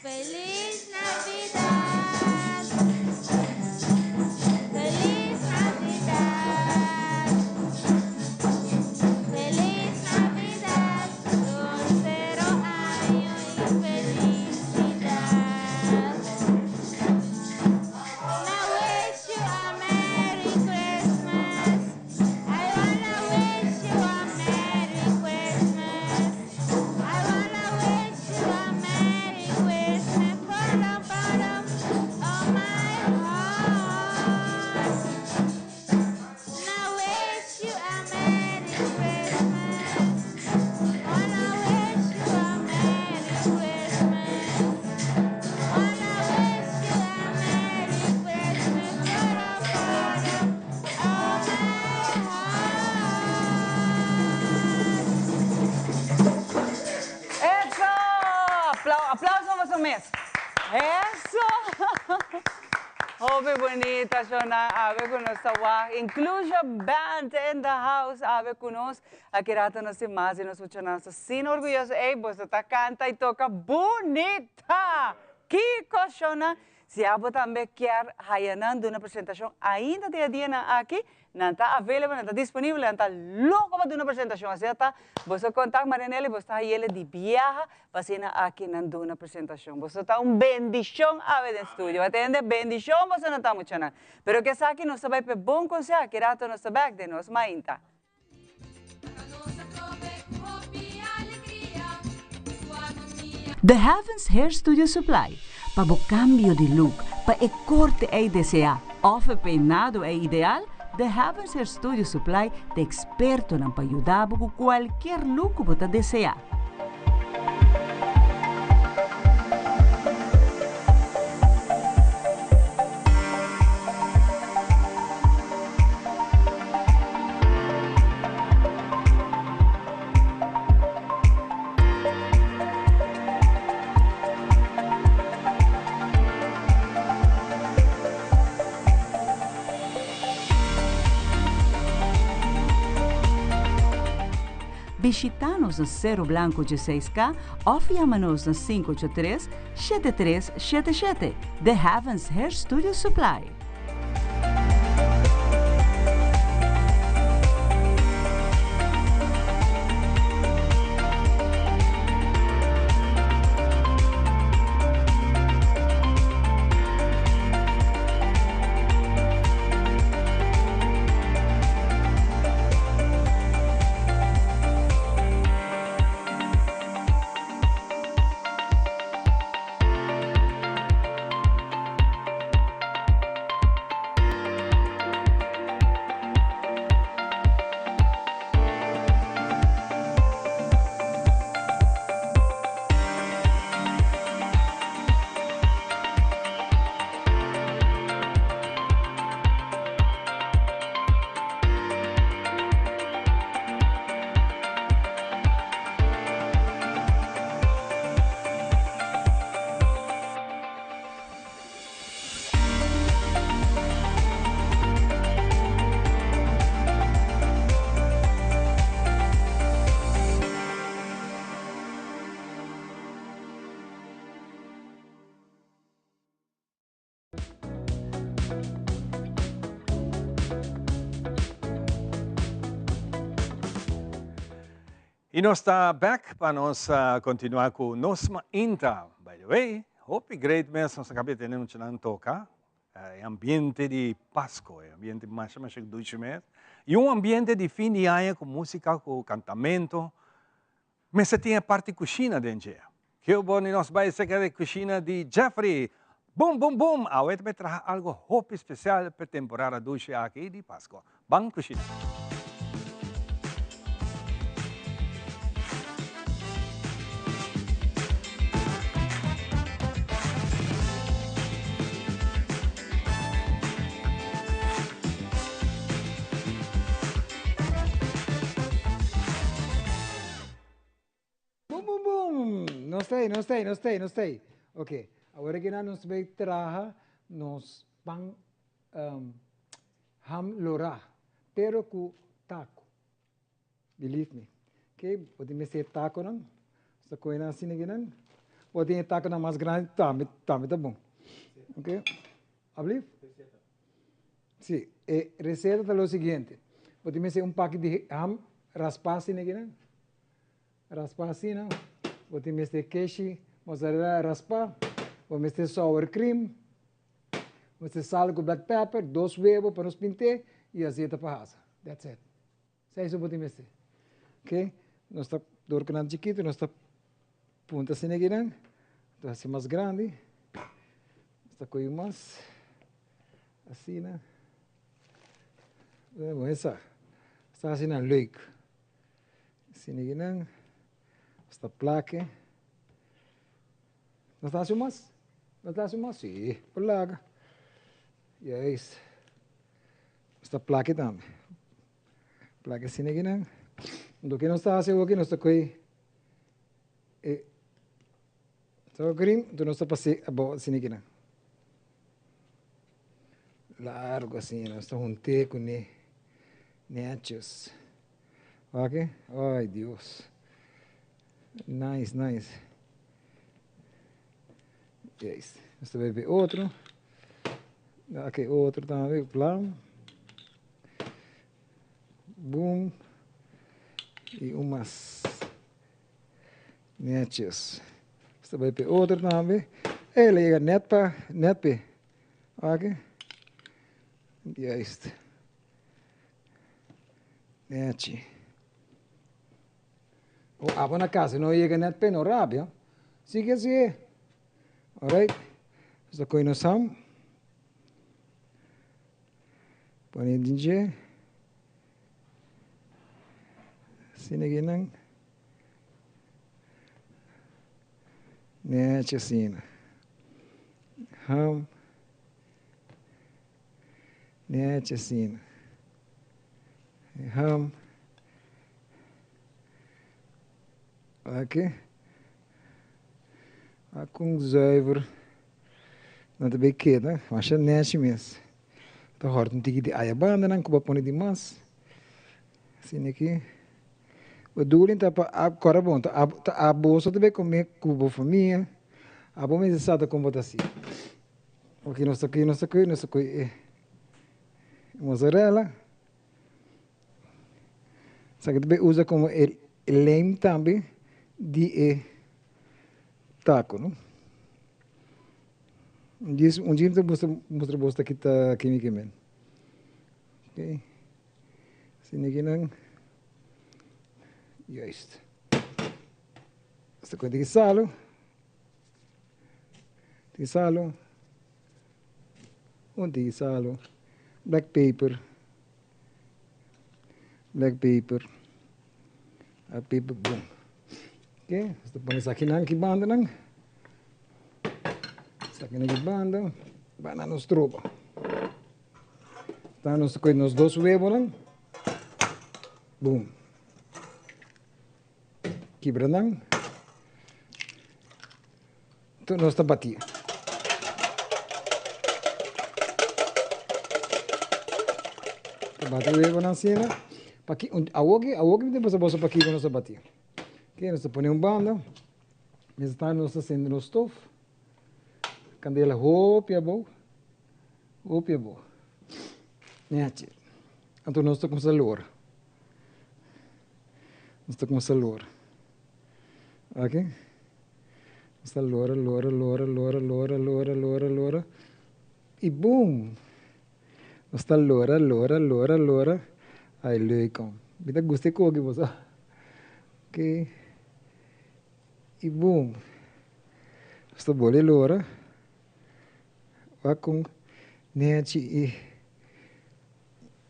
Felis Navidad. Felis Navidad. Felis Navidad. Prospero año y felicidad. Wanna wish you a Merry Christmas. I wanna wish you a Merry Christmas. I wanna wish you a Merry Christmas from the bottom of my heart. Wanna wish you a Merry Christmas. Wanna wish you a Merry Christmas. Wanna wish you a Merry Christmas from the bottom of my Eso! Aplauso pa su mes. Eso! Hopi bunita, Shona. Awe cu nos ta wak. Inclusion Band in the house. Awe cu nos. Aki rato nos tin mas di nos muchanan. Nos ta asina orguyoso. Ey, boso ta canta y toca bunita! Kico, Shona? Si abo tambe kier haya nan duna presentacion ainda den e dianan aki, nan ta available, nan ta disponibel, nan ta loco pa duna presentacion. Asina ta, boso contact Marianela y boso ta hayele di biaha pa asina aki nan duna presentacion. Boso ta un bendicion awe den studio. Atende, bendicion boso nan ta muchanan. Pero cu esaki nos ta bay p'e bon conseho, aki rato nos ta bek den nos mainta. The Heavens Hair Studio Supply, pa bo cambio di look, pa e corte ey desea of e peinado ey ideal, The Heavens Hair Studio Supply ta expertonan pa yuda bo cu cualkier look cu bo ta desea. Bishita nos na Cerro Blanco 16K of yama nos na 583 7377. The Heavens Hair Studio Supply. Y nos ta back pa nos continua cu nos mainta. By the way, hopi great mes nos a caba di tene muchanan toca. E ambiente di Pasco, e ambiente masha masha dushi mes. Y un ambiente di fin di aña cu musica, cu cantamento. Mester tin e parti cushina den dje. Keu bo ni nos bai cerca di cushina di Jeffrey. Boom boom boom! Awe ta bai traha algo hopi special p'e temporada dushi aki di Pasco. Ban cushina. Boom, boom, boom! Nos ta ei, nos ta ei, nos ta ei, nos ta ei. Ok, awor aki nan nos bay traha nos pan ham lorá, pero ku taco. Believe me. Ok, bo tin mester e taconan, nos ta kohe nan asina aki nan. Bo tin e taconan mas grandi tambe, tambe ta bon. Ok, ablief? Si, e receta ta lo siguiente. Bo tin mester un paki di ham raspá asina aki nan. Raspá asina. Bo tin mester keshi mozzarella raspá. Bo mester sour cream. Bo mester sal ku black pepper, dos webo pa nos pint'é i azeta pa hasa. That's it. Esei so bo tin mester. Ok, nos ta dor ku nan chikitu, nos ta punta asina aki nan. Ta hasi mas grandi. Nos ta kohe mas. Asina. Bo mester sa. Ta hasi nan leuk. Asina aki nan. Nos ta plak e. Nos ta hasi mas? Nos ta hasi mas? Sí, por laga. Juist. Nos ta plak e tambe. Plak asina aki nan. Loke nos ta hasi awoki, nos ta kohe e sour cream, enton nos ta pas'é abou asina aki nan. Largo asina, nos ta hunt'é kuné nètjes. Wak e? Ay Dios. Nice, nice. Juist. Nos ta bai pa e otro. Wak e otro tambe, plan. Boom. I un mas. Netjes. Nos ta bai pa e otro tambe. El a yega net pa, net p'e. Wak e? Juist. Nechi. O abo na casa no yega net pe no rabia. Sigui así. Alright. Nos ta coge nos ham. Pone den dje. Asina akinan. Nechi asina. Ham. Nechi asina. Ham. Aki. Akun zuiver. Nan ta bay keda. Masha nechi mes. Ta hòrt un tiki di aya bandanan ku bo a pone di mas. Asina aki. Bedoeling ta pa a kòrda bon, ta ta aboso ta bay kome ku bo famia. Abo mester sa ta kon bo ta hasi. Oke nos ta kohe, nos ta kohe, nos ta kohe e mozzarella. Esaki ta bay usa komo e lijm tambe di e taco, no? Un dje, un dje mi ta mustra, mustra bos ta kita kimi ke men. Ok. Asina aki nan. Juist. Nos ta kohe tiki salo. Tiki salo. Un tiki salo. Black paper. Black paper. Black paper bon. Ok, nos ta pone esakinan aki bandanan. Esakinan aki banda. Banda nos tropa. Ta nos ta kohe nos dos webonan. Boom. Kibra nan. Tur nos ta bati. Ta bati webonan asina. Paki, awoki, awoki mi tin pasa boso pakiko nos ta bati. Ok, nos ta pone un banda. Mientras tanto nos ta sende nos stof. Kandela hopi abou. Hopi abou. Nechi. Anto nos ta kumsa lora. Nos ta kumsa lora. Ok. Nos ta lora, lora, lora, lora, lora, lora, lora, lora. I boom! Nos ta lora, lora, lora, lora. Ay, leuk om. Mi ta gusta e koki bo sa. Ok. I boom! Nos ta bole lora. Wak kon nechi i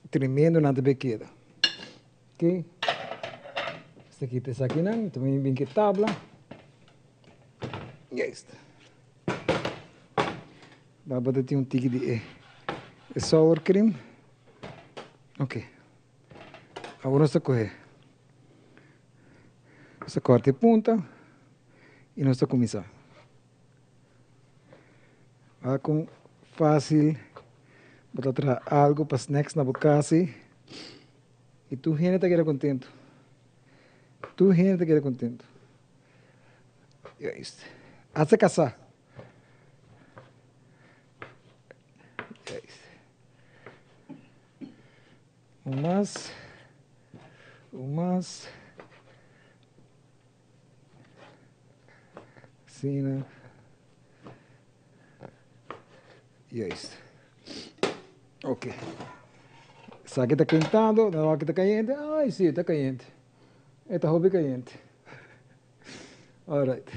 tremendo nan ta bay keda. Ok. Nos ta kita esakinan. Ta bin ke tabla. Juist. Baba ta tin un tiki di e e sour cream. Ok. Awor nos ta kohe. Nos ta kòrta e punta. I nos ta kuminsá. Wak kon fásil bo ta traha algu pa snacks na bo kas ei i tur hende ta keda kontentu. Tur hende ta keda kontentu. Juist. Hasta kasá. Juist. Un mas. Un mas. Asina. Juist. Ok. Esaki ta kentando, nan wak ta kayente. Ai, si, ta kayente. E ta hopi kayente. Alright.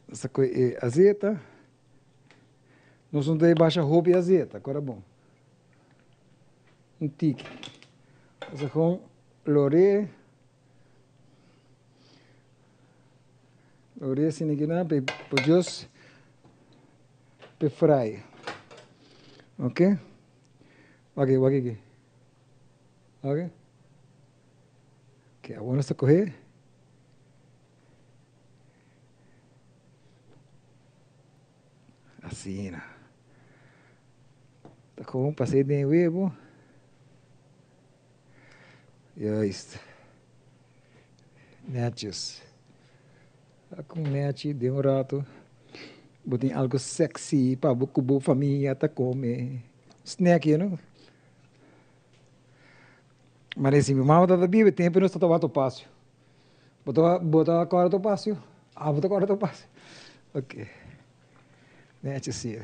Nos ta koe e azeta. Nos no ta basha hopi azeta, kora bon. Un tiki. Nos ta kon loré. Loré asina kinan pa e por dios pa e fry. Ok. Wak wak aki. Ok. Ok, awor nos ta kohe. Asina. Ta kon pas'é den e webo. Juist. Netjes. Ta kon nechi den un rato bo tin algo sexy pa bo ku bo famia ta kome. Snack you know. Mane si mi mama tabata biba e tempo nos tabata wak Topacio. Bo ta bo ta kòrda Topacio? Abo ta kòrda Topacio? Ok. Nechi si.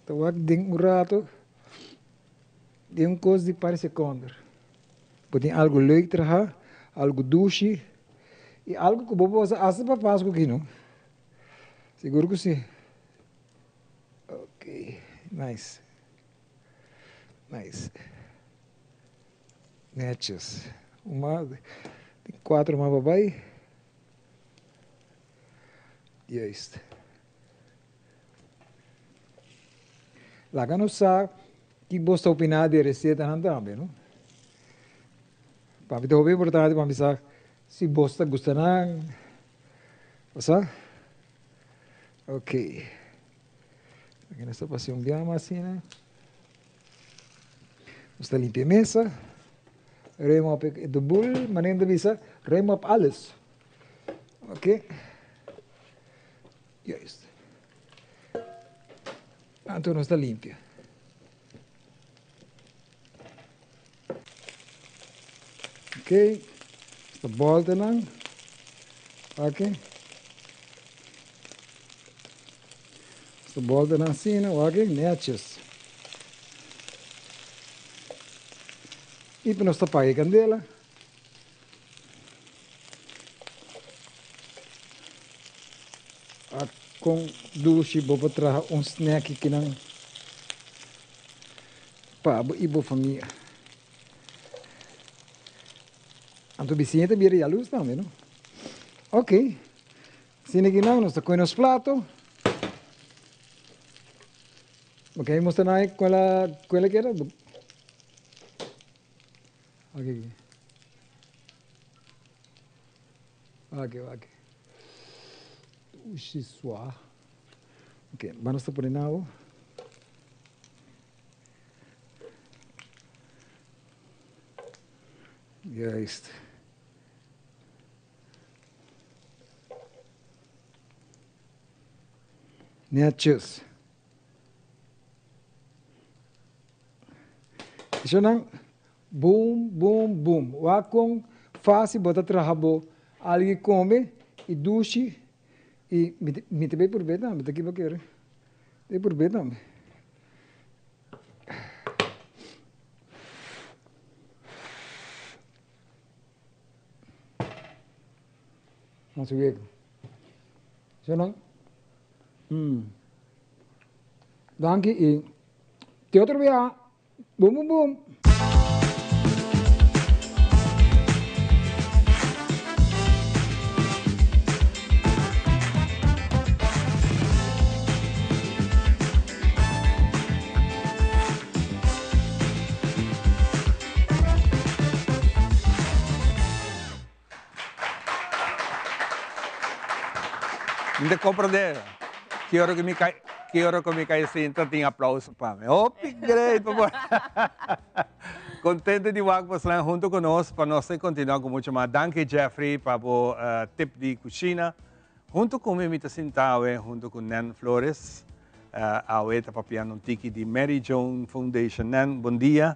Ta wak den un rato den un kos di par sekonder. Bo tin algu leuk traha, algu dushi i algu ku bo por pasa asta pa Pasku aki no. Sigur ku si. Ok, nice. Nice. Netjes. Un mas, tin cuatro mas pa bay. Juist. Laga nos sa ki bos ta opina di e recetanan tambe, no? Pa mi ta hopi importante pa mi sa si bos ta gusta nan. Bo sa? Ok. Aki nos ta pasa un biama asina. Nos ta limpia e mesa. Ruim op de boel, manera ta bisa, ruim op alles. Ok. Juist. Anto nos ta limpia. Ok. Nos ta bolta nan. Ok. Nos ta bolta nan asina, ok, netjes. I pa nos ta paga e kandela. A kon dushi bo por traha un snack kinan pa bo i bo famia. Anto bisiña ta bira yalus tambe, no? Ok. Asina kinan nos ta kohe nos plato. Ok, mostra nan kon la kon la keda. Ok. Ok, ok. Ushi sua. Ok, ban nos ta pone now. Juist. Netjes. Eshonan, boom, boom, boom. Wak kon fácil bo ta traha bo algu kome i dushi i mi ta bay purbe tambe, ta kiba kere. Bay purbe tambe. Nos wega. Eshonan, Danki i te otro bia. Boom boom boom. Mi ta comprende. Ki ora ku mi kai, ki ora ku mi kai sinta tin aplauso pa mi. Hopi great pa Contento di wak bosnan hunto ku nos pa nos ta continua ku mucho mas. Danki Jeffrey pa bo tip di cushina. Hunto ku mi mi ta sinta awe hunto ku Nen Flores. Awe ta papiando un tiki di Mary Joan Foundation. Nen, bon dia.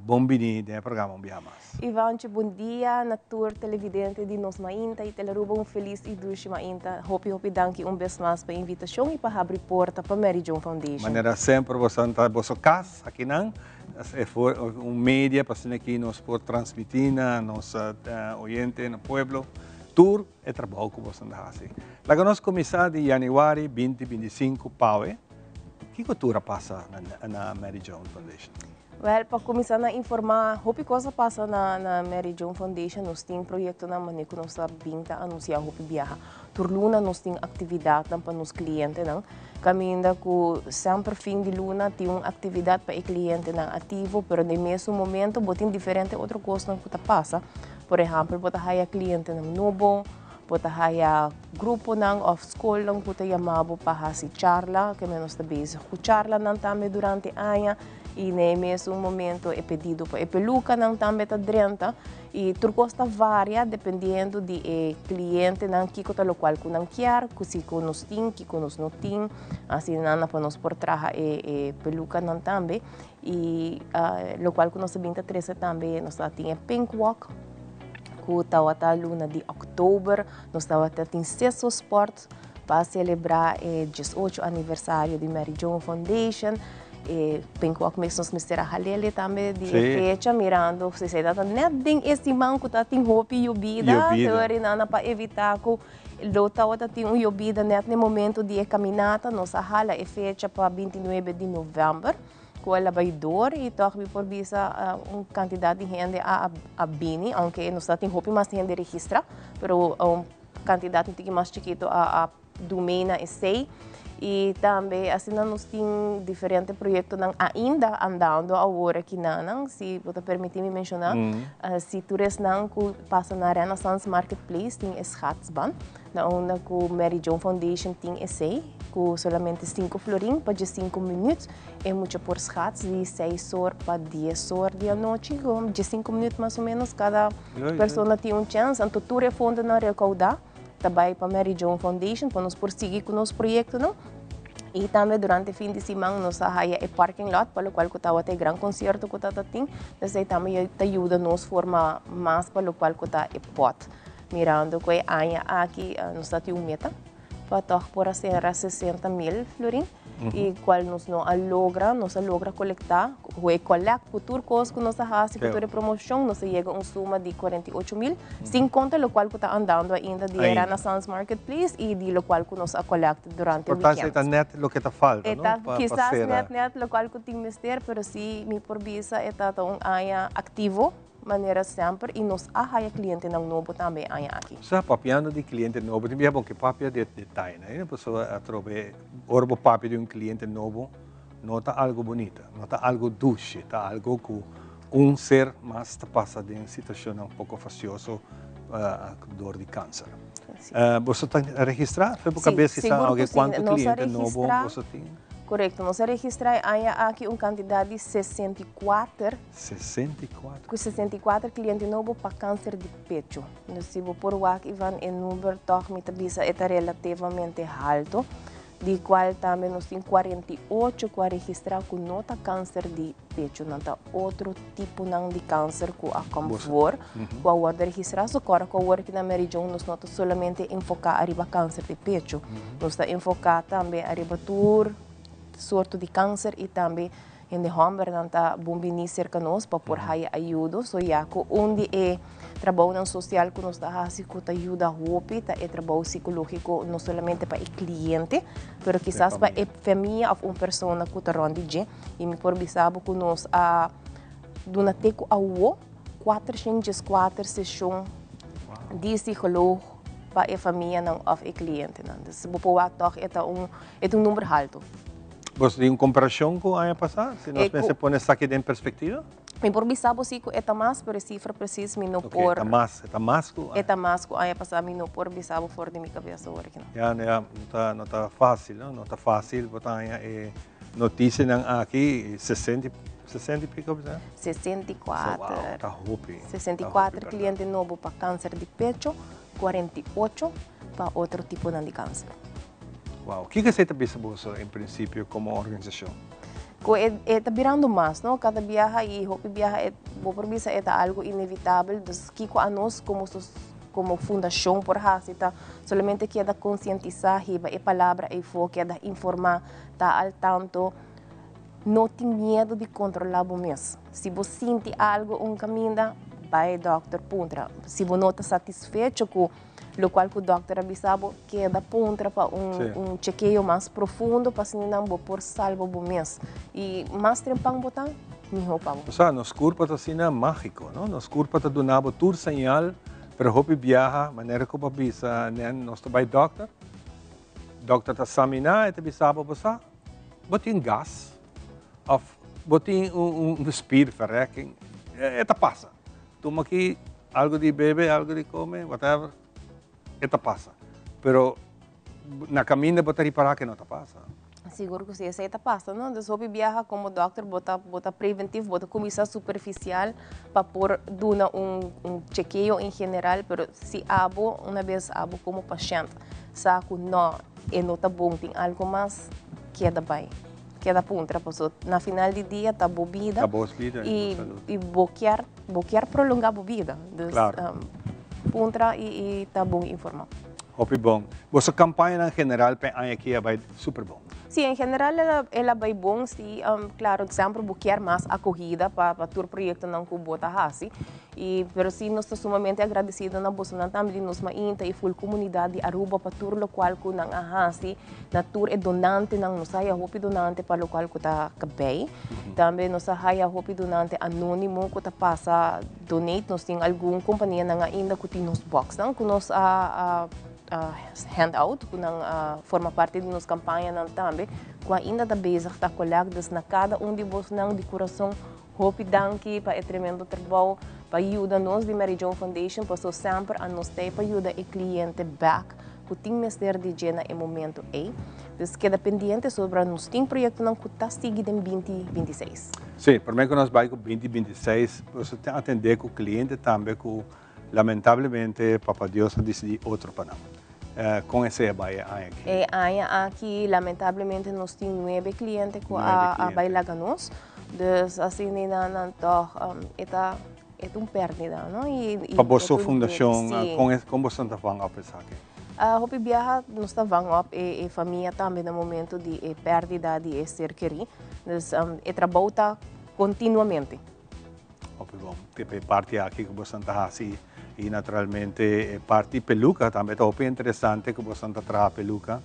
Bon bini den e programa un biaha mas. Ivancho, bon dia na tur televidente di Nos Mainta y Telearuba un feliz y dushi mainta. Hopi hopi danki un bes mas pa e invitacion y pa habri porta pa Mary Joan Foundation. Manera semper boso ta boso cas akinan, e un media pa asina aki nos por transmiti na nos oyente, na pueblo, tur e trabou cu boso ta haci. Laga nos cuminsa di januari binti 25 pawe. Kiko tur a pasa na Mary Joan Foundation? Wel, pa cuminsa na informa, hopi cos a pasa na Mary Joan Foundation. Nos tin proyectonan manera cu nos ta bin ta anuncia hopi biaha. Tur luna nos tin actividadnan pa nos clientenan. Caminda cu semper fin di luna tin un actividad pa e clientenan activo, pero den mesun momento bo tin diferente otro cosnan cu ta pasa. Por ehempel, bo ta haya clientenan nobo, Bo ta haya gruponan òf skolnan ku ta yama bo pa hasi charla, ke men nos ta bezig ku charlanan tambe durante aña i na e mesun momento e pedido pa e pelukanan tambe ta drenta i tur kos ta varia dependiendo di e klientenan kiko ta lokual ku nan kier, ku si ku nos tin, kiko nos no tin, asina nan pa nos por traha e pelukanan tambe i lokual ku nos ta bin ta trese tambe nos ta tin e pink walk. Ku tabata luna di òktober nos tabata tin Seso Sport pa selebrá e 18 aniversario di Mary Joan Foundation. E Pink Walk mes nos mester a halele tambe di e fecha mirando si esei tabata nèt den e siman ku tabatin hopi yobida. Yobida. Pa evitá ku lo tabata tin un yobida nèt na e momento di e kaminata nos a hala e fecha pa 29 di novèmber. Ku el a bai dor i tòg mi por bisa un kantidat di hende a a bini, aunke nos ta tin hopi mas hende registrá, pero un kantidat un tiki mas chikitu a a dumei na esei. I tambe asina nos tin diferente proyektonan ainda andando awor aki nanan, si bo ta permití mi menshoná, si tur esnan ku pasa na Renaissance Marketplace tin e schaatsbaan. Na unda ku Mary Joan Foundation tin esei, ku solamente sinku florin pa diesinku minüt e mucha por schats di seis or pa dies or di anochi, ku diesinku minüt mas o ménos kada persona tin un chèns. Anto tur e fondonan rekoudá ta bai pa Mary Joan Foundation pa nos por sigui ku nos proyektonan. I tambe durante fin di siman nos a haya e parking lot pa lokual ku tabata e gran konsierto ku tabata tin. Esei tambe ta yuda nos forma mas pa lokual ku ta e pòt. Mirando ku e aña aki nos ta tin un meta pa tòg por a sera 60,000 florin i kual nos no a logra, nos a logra kolektá ku e kolèkt ku tur kos ku nos a hasi ku tur e promoshon nos a yega un suma di 48,000 sin konta lokual ku ta andando ainda di e Renaissance Marketplace i di lokual ku nos a kolèkt durante Por tanto e wikènt. ta nèt loke ta falta E no ta pa kisas sera. nèt nèt lokual ku tin mester pero si mi por bisa e ta ta un aña aktivo. Manera semper y nos a haya clientenan nobo tambe e aña aki. Sa, papiando di cliente nobo, tin bia bo ke papia di e detayenan, eh, pasobra atrobe ora bo papia di un cliente nobo no ta algo bunita, no ta algo dushi, ta algo cu un ser mas ta pasa den situacionnan poco facioso door di cancer. Boso ta registra? Fe bo cabes kisa awe cuanto cliente nobo boso tin? Correcto, nos a registra e aña aki un cantidad di 64. 64. Ku 64 kliente nobo pa kanser di pecho. Dus si bo por wak Ivan e number tòg mi ta bisa e ta relativamente halto, di kual tambe nos tin 48 ku a registrá ku no ta kanser di pecho, nan ta otro tiponan di kanser ku a kòm for, ku a wòrdu registrá. So kòrda ku awor aki na Mary Joan nos no ta solamente enfoká ariba kanser di pecho, nos ta enfoká tambe ariba tur sorto di kanser i tambe Hende hòmbernan ta bon bini serka nos pa por haya ayudo. So ya ku un di e trabounan sosial ku nos ta hasi ku ta yuda hopi ta e trabou sikológiko no solamente pa e kliente, pero kisas pa e famia òf un persona ku ta rònt di dje. I mi por bisa bo ku nos a duna te ku awo 404 seshon di sikológ pa e famianan òf e klientenan. Dus bo por wak tòg e ta un e ta un number haltu. Boso tin un komparashon ku aña pasá? Si nos mester pone esaki den perspektiva? Mi por bisa bo si ku e ta mas, pero e sifra presis mi no por. E ta mas, e ta mas ku aña. E ta mas ku aña pasá, mi no por bisa bo for di mi kabes awor aki no. Ya, ya, no ta, no ta fásil, no, no ta fásil bo ta haña e notisianan aki, sesenta, sesenta i piko bisa? 64. Wow, ta hopi. 64 kliente nobo pa kanser di pecho, 48 pa otro tiponan di kanser. Wow, kiko esei ta bisa boso en prinsipio komo organisashon? Ku e e ta birando mas, no? Kada biaha i hopi biaha e bo por bisa e ta algu inevitabel, dus kiko anos komo sos komo fundashon por hasi ta solamente keda konsientisá, hiba e palabra eifó, keda informá, ta al tanto, no tin miedu di kontrolá bo mes. Si bo sinti algu un kaminda, bai e dòkter puntra. Si bo no ta satisfecho ku Locual cu dokter a bisa bo, keda puntra pa un, un chekeo mas profundo pa asina nan bo por salba bo mes. Y mas trempan bo ta, miho pa bo. Osea, nos curpa ta asina magico, no? Nos curpa ta duna bo tur señal, pero hopi biaha, manera cu bo a bisa nen, nos ta bay dokter, dokter ta samina, e ta bisa bo, bo sa, bo tin gas, of bo tin un, un spierverrekking, e ta pasa. Tuma aki algo di bebe, algo di come, whatever, e ta pasa. Pero na caminda bo ta ripara ke no ta pasa. Sigur cu si, esey ta pasa, no? Dus hopi biaha como dokter bo ta bo ta preventief, bo ta cuminsa superficial pa por duna un un chekeo en general, pero si abo, una bes abo como pashent sa cu no, e no ta bon, tin algo mas, keda bay. Keda puntra paso na final di dia ta bo bida. Ta bos bida y bo salud. Y bo kier bo kier prolonga bo bida. Dus Claro. puntra y y ta bon informa. Hopi bon. Boso campañanan general p'e aña aki a bay super bon. Si, en general el a el a bay bon, si. Claro, semper bo kier mas acogida pa pa tur proyectonan cu bo ta haci. Y pero si nos ta sumamente agradecido na bosonan tambe di nos mainta y full comunidad di Aruba pa tur locual cu nan a haci, na tur e donantenan, nos a haya hopi donante pa locual cu ta cabey. Tambe nos a haya hopi donante anonimo cu ta pasa donate, nos tin algun companianan ainda cu tin nos boxnan cu nos a a hand out, cu nan a forma parti di nos campañanan tambe, cu ainda ta bezig ta collect, dus na cada un di bosonan di curason Hopi danki pa e tremendo trabou pa yuda nos di Mary Joan Foundation paso semper a nos tei pa yuda e cliente bek cu tin mester di dje na e momento ey. Dus keda pendiente sobra nos tin proyectonan cu ta sigui den binti binti seis. Sí, prome cu nos bay cu binti binti seis, boso tin atende cu cliente tambe cu Lamentablemente Papa Dios a disidí otro pa nan. Kon esei a bai e aña aki? E aña aki lamentablemente nos tin nuebe kliente ku a bai laga nos. Dus asina nan tòg e ta e ta un pèrdida no. Pa boso fundashon kon boso ta vang op esaki? Hopi biaha nos ta vang op e famia tambe na momento di e pèrdida di e ser kerí. Dus e trabou ta kontinuamente. Hopi bon. Tipo e parti aki ku bosan ta hasi i naturalmente e parti peluka tambe ta hopi interesante ku bosan ta traha peluka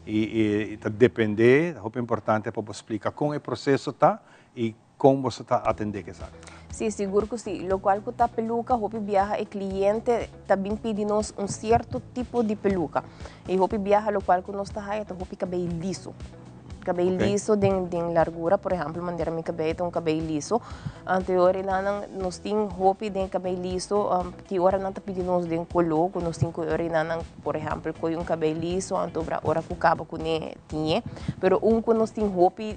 i i ta depende, ta hopi importante pa bo splika kon e proseso ta i kon boso ta atende ku esaki. Si, sigur ku si. Lokual ku ta peluka hopi biaha e kliente ta bin pidi nos un sierto tipo di peluka i hopi biaha lokual ku nos ta haya ta hopi kabei liso. Cabey liso den den largura, por ehempel manera mi cabey ta un cabey liso, anto e ora nan nos tin hopi den cabey liso, tin ora nan ta pidi nos den color cu nos tin cu e ora nan por ehempel coy un cabey liso anto ora cu caba cune tiñe, pero un cu nos tin hopi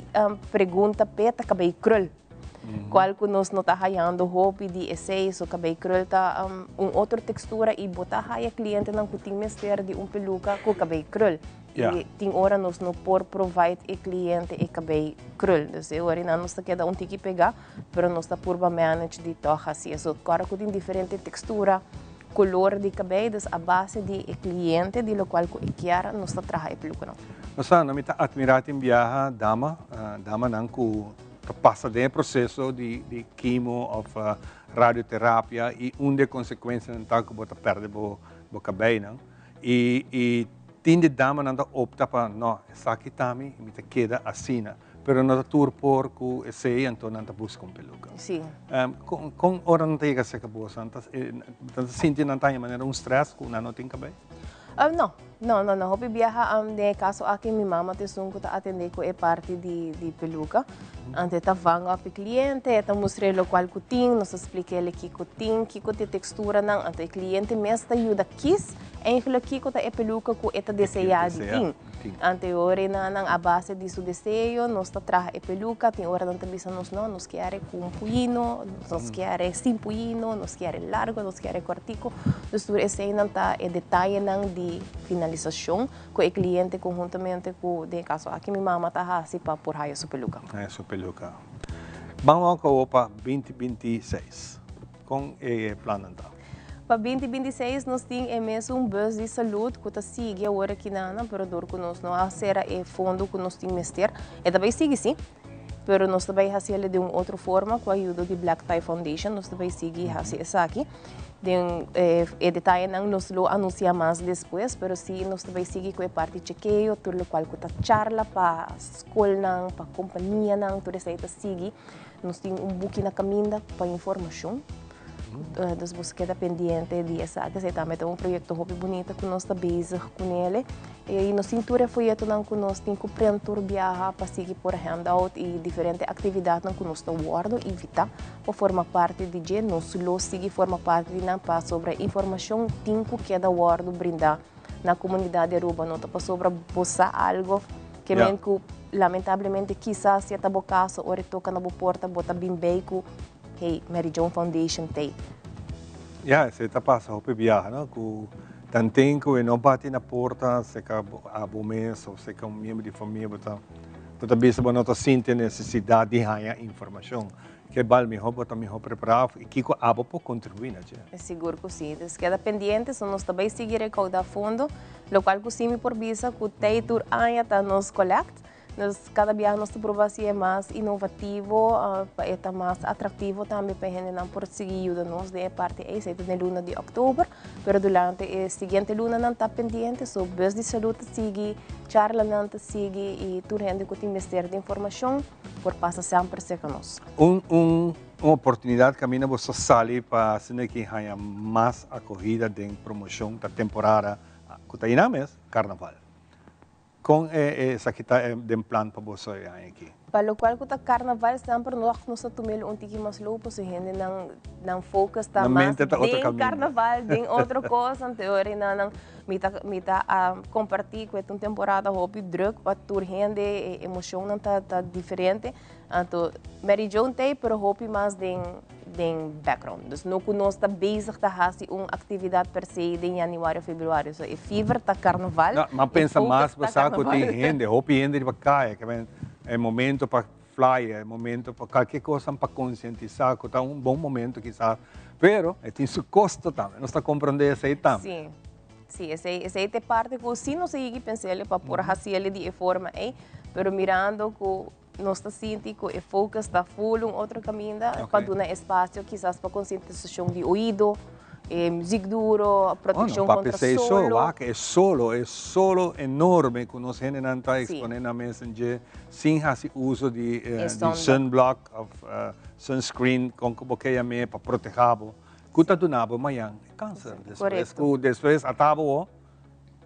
pregunta p'e ta cabey krul, cual cu nos no ta hayando hopi di esey, so cabey krul ta un otro textura y bo ta haya clientenan cu tin mester di un peluca cu cabey krul. Y tin ora nos no por provide e cliente e cabey krul. Dus e ora nan nos ta keda un tiki pega, pero nos ta purba manage di toch haci eso. Ora cu tin diferente textura, color di cabey, dus a base di e cliente, di locual cu e kier, nos ta traha e pelucanan. Nos sa, mi ta admira tin biaha dama, damanan cu ta pasa den e proceso di di chemo of radioterapia y un di e consecuencianan ta cu bo ta perde bo bo cabeynan. Y y tin di damanan ta opta pa no, esaki ta mi y mi ta keda asina. Pero no ta tur por cu esey, anto nan ta busca un peluca. Con con ora nan ta yega cerca bo? Nan ta sinti nan ta haña manera un stress cu nan no tin cabey? No. No, no, no. Hopi biaha den e kaso aki mi mama ta esun ku ta atendé ku e parti di di peluka. Anto e ta vang òf e kliente, e ta mustr'é lokual ku tin, nos ta splik'é kiko tin, kiko ta e teksturanan. Anto e kliente mes ta yuda kis eigenlijk kiko ta e peluka ku e ta deseá di tin. Anto e ora nan a base di su deseo nos ta traha e peluka, tin ora nan ta bisa nos no, nos kier ku un puyino, nos kier sin puyino, nos kier largo, nos kier kortiko. Dus tur eseinan ta e detayenan di finalisashon ku e kliente konhuntamente ku den e kaso aki mi mama ta hasi pa por haya su peluka. Haya su peluka. Ban wak awor pa 2026. Kon e plannan ta? Pa 2026 nos tin e mesun bus di salud ku ta sigui awor aki nan, pero dor ku nos no a sera e fondo ku nos tin mester, e ta bai sigui si, pero nos ta bai hasi el den un otro forma ku ayudo di Black Tie Foundation nos ta bai sigui hasi esaki. Den e detayenan nos lo anunsia mas despues, pero si nos ta bai sigui ku e parti chekeo, tur lokual ku ta charla pa skolnan, pa kompanianan, tur esei ta sigui. Nos tin un buki na kaminda pa informashon. Dus boso keda pendiente di esaki. Esei tambe ta un proyekto hopi bunita ku nos ta bezig kunele. I nos tin tur e foyetonan ku nos tin ku prent tur biaha pa sigui por handout i diferente aktividatnan ku nos ta wòrdu invitá pa forma parti di dje. Nos lo sigui forma parti di nan pasobra informashon tin ku keda wòrdu brindá na komunidat di Aruba. No ta pasobra bo sa algo ke men ku lamentablemente kisas si e ta bo kaso ora e toka na bo porta bo ta bin bei ku hey, Mary Joan Foundation t'ei. Ya, esei ta pasa hopi biaha, no? Ku tanten ku e no bati na porta seka abo mes of seka un miembro di famia bo ta bo ta bisa bo no ta sinti e nesesidat di haña informashon. Ke bal mihó bo ta mihó prepará i kiko abo por kontribuí na dje. Sigur ku sí. Dus keda pendiente, so nos ta bai sigui rekoudá fondo, lokual ku sí mi por bisa ku tei tur aña ta nos kolèkt. Nos kada biaha nos ta proba hasi e mas inovativo, pa e ta mas atraktivo tambe pa e hendenan por sigui yuda nos den e parti ei. Esei ta den luna di òktober, pero durante e siguiente lunanan ta pendiente, so bus di salud ta sigui, charlanan ta sigui i tur hende ku tin mester di informashon por pasa semper serka nos. Un un oportunidat kaminda bo sa sali pa asina ki haña mas akohida den promoshon ta temporada ku ta einan mes, karnaval. Kon e esaki ta den plan pa boso e aña aki? Pa lokual ku ta karnaval semper nòg nos ta tum'el un tiki mas lou pasobra hendenan nan focus ta mas den karnaval, den otro kos, anto ora nan Mi ta mi ta comparti cu e ta un temporada hopi druk pa tur hende, e emocionnan ta ta diferente. Anto Mary Joan t'ey pero hopi mas den den background. Dus no cu nos ta bezig ta haci un actividad per se den januari of februari. So e fever ta carnaval, No, m'a e pensa focus mas ta basá cu tin carnaval. hende, hopi hende riba caya, ke men e momento pa flyer, e momento pa cualkier cosa pa concientisa cu ta un bon momento kisas, pero e tin su costo tambe, nos ta comprende esey tambe. Sí, sí, esey, esey ta e parti cu sí nos a yigi pens'el pa por haci'el di e forma ey, pero mirando cu nos ta sinti cu e focus ta full un otro caminda pa duna espacio kisas pa concientisacion di oido, E muziek duro, proteccion Oh, no, contra papia solo. So, wak, e solo, e solo enorme cu nos hendenan ta expone nan mes en dje sin haci uso di, eh, di sunblock of uh, sunscreen, con cu bo ke yam'é, pa proteha bo, cu ta duna bo mañan cancer. Despues cu despues ata bo,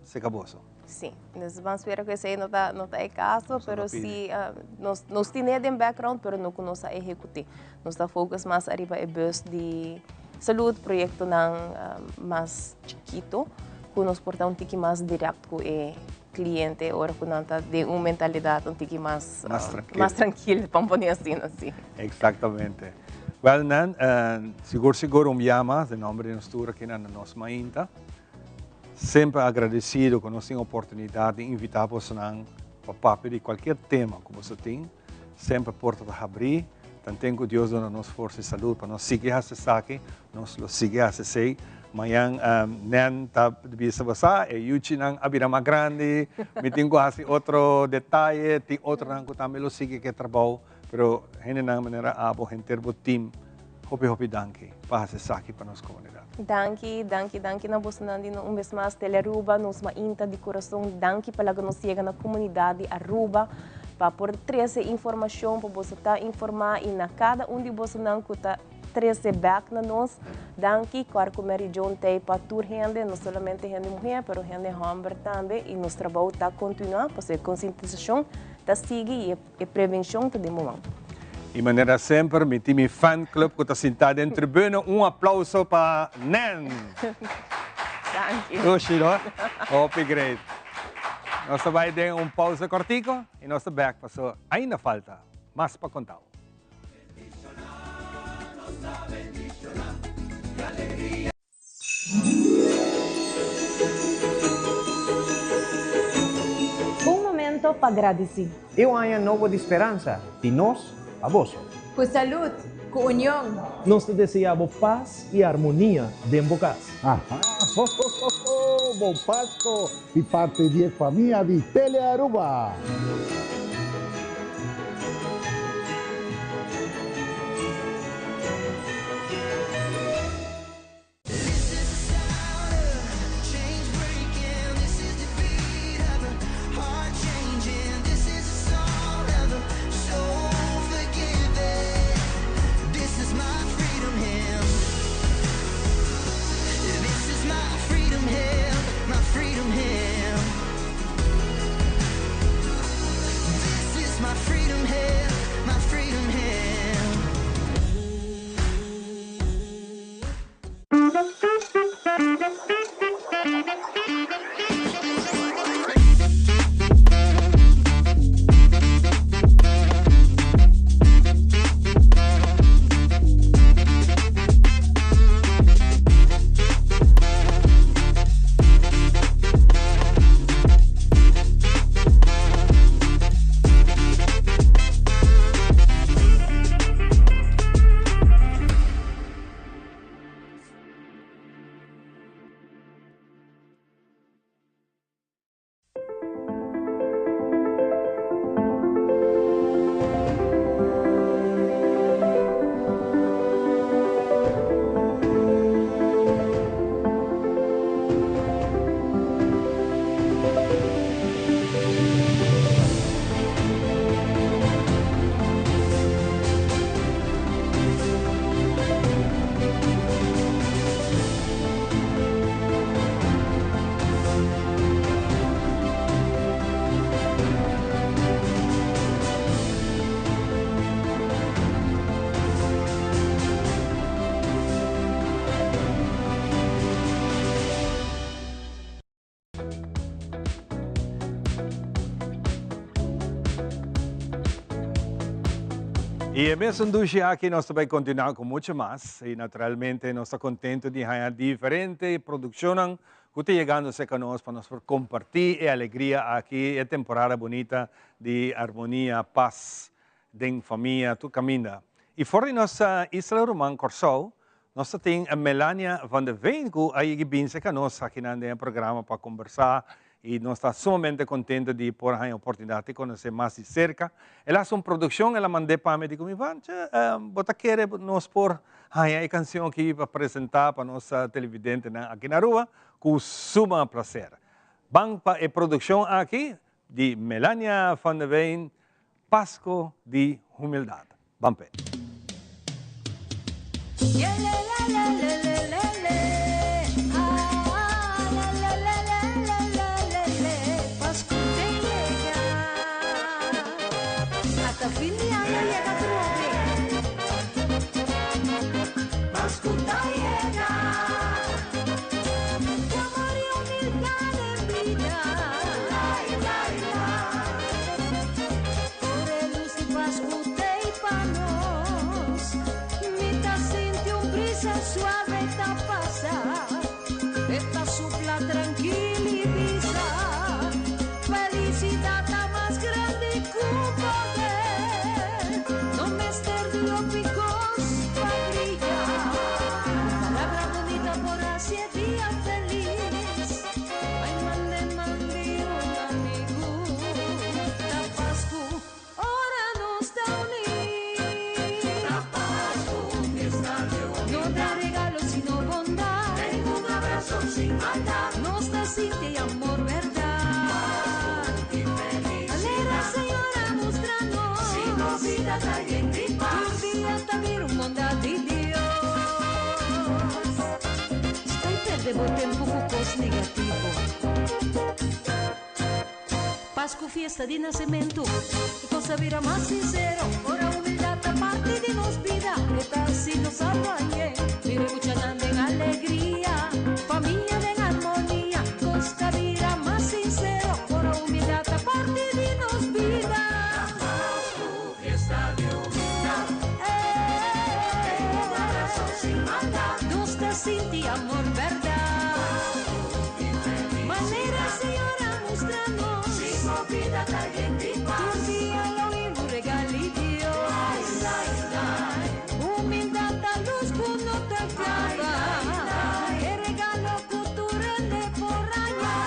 se cabo so. Sí, nos ban spera cu esey no ta, no ta e caso, pero sí, uh, nos, nos tiene den background, pero no cu nos a ehecuté. Nos ta focus mas ariba e bus di salud, proyectonan uh, mas chikito, cu nos por ta un tiki mas direct cu e cliente, ora cu nan ta den un mentalidad un tiki mas, Mas uh, tranquil. mas tranquil, pa pone asina, sí. Exactamente. Wel, Nan, uh, sigur sigur un bia mas, den nomber di nos tur aki na Nos Mainta, Semper agradecido cu nos tin oportunidad di invita bosonan pa papia di cualkier tema cu boso tin. Semper porta ta habri. Tanten cu Dios duna nos forsa y salud pa nos sigui haci esaki, nos lo sigui haci esey. Mañan Nen ta bisa bo sa, e yuchinan a bira mas grandi, mi tin cu haci otro detaye, tin otronan cu tambe lo sigui cu e trabou. Pero hendenan manera abo, henter bo team, hopi hopi danki pa haci esaki pa nos comunidad. Danki, danki, danki na bosonan di un bes mas Telearuba, nos mainta di corazon, danki pa laga nos yega na comunidad di Aruba pa por trece informacion, pa boso ta informa y na cada un di bosonan cu ta. trese bek na nos. Danki, kòrda ku Mary Joan t'ei pa tur hende, no solamente hende muhé, pero hende hòmber tambe i nos trabou ta kontinuá pasobra e konsientisashon ta sigui i e prevenshon ta den bo man. I manera semper mi tin mi fan club ku ta sintá den tribuna, un aplauso pa nan! Danki. Dushi no? Hopi great. Nos ta bai den un pausa kòrtiko i nos ta bèk paso ainda falta mas pa konta bo. Un momento pa gradisí. E un aña nobo di speransa di nos pa boso. Ku salud, ku union. Nos ta deseá bo pas i armonia den bo kas. Aha, ho ho ho ho, bon Pasco di parti di e famia di Telearuba. Y e mesun dushi aki nos ta bay continua cu mucho mas y naturalmente nos ta contento di haya diferente produccionnan cu ta yegando cerca nos pa nos por comparti e alegria aki, e temporada bunita di armonia, paz den famia tur caminda. Y for di nos isla ruman Corsou Nos ta tin Melania van de Veen cu a yegi binse ca nos akinan den e programa pa combersa y nos ta sumamente contento di por haña oportunidad di conoce mas di cerca. El a haci un produccion, el a mand'e pa mi, di cu mi Van, che, bo ta kere nos por haña e cancion aki pa presenta pa nos televidentenan aki na Aruba? Cu suma placer. Ban pa e produccion aki di Melania van de Veen, Pasco di Humildad. Ban p'e. perde bo tempo ku kos negativo. Pasku fiesta di nasementu, e kos a bira mas sinsero. Ora humildat ta parti di nos bida, e ta hasi nos algu añe. Mira e muchanan den alegria, famia den armonia. Kos ta bira mas sinsero, ora humildat ta parti di nos bida. Pasku fiesta di humildat, den un abraso sin maldat. Nos ta sinti amor bèrdat. Manera Señor a mustra nos. Si bo bida ta yen di pas. Tur dia lo hibu regal'i Dios. Humildad ta luz ku no ta kaba. E regalo ku tur hende por haña.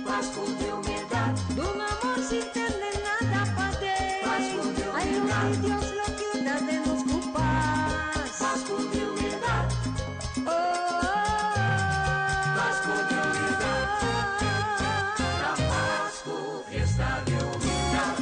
Pascu di humildad. Dun amor sin tende nada pa den. Pascu di humildad. Ay luz di Dios lo keda den nos cu paz. Pascu di humildad. Oh, oh, oh. Pascu di humildad. Ta Pascu, fiesta di humildad.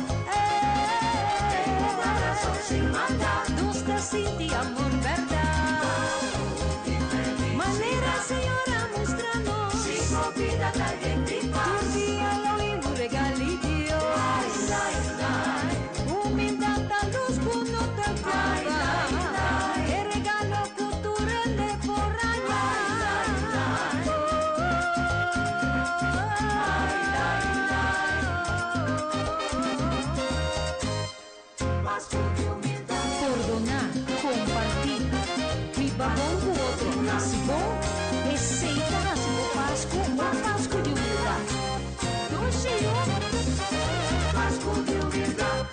Den un abrazo sin maldad. Nos ta sinti amor berdad. Pascu di felicidad. Manera Señor a mustra nos. Si bo bida ta yen di pas. Tur dia lo hibu regal'i Dios. Humildad ta luz ku no ta kaba. E regalo ku tur hende por haña. Pordoná, kompartí, biba bon ku otro, hasi bon, esei ta hasi bo Pasku un Pasku di humildat. Dushi yu! Pasku di humildat.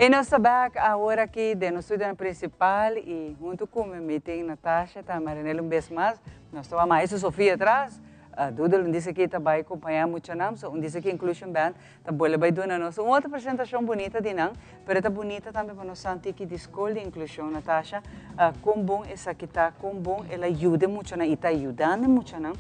Y nos ta back awor aki den nos studionan principal y hunto cu mi mi tin Natasha ta Marinel un bes mas. Nos ta wak Maestro Sofia atras. Doodle un dice ki ta bay acompaña muchanan, so un dice ki Inclusion Band ta bolbe bay duna nos un otro presentacion bunita di nan, pero ta bunita tambe pa nos san tiki di scol di inclusion. Natasha, con bon esaki ta, con bon el a yuda e muchanan y ta yudando e muchanan.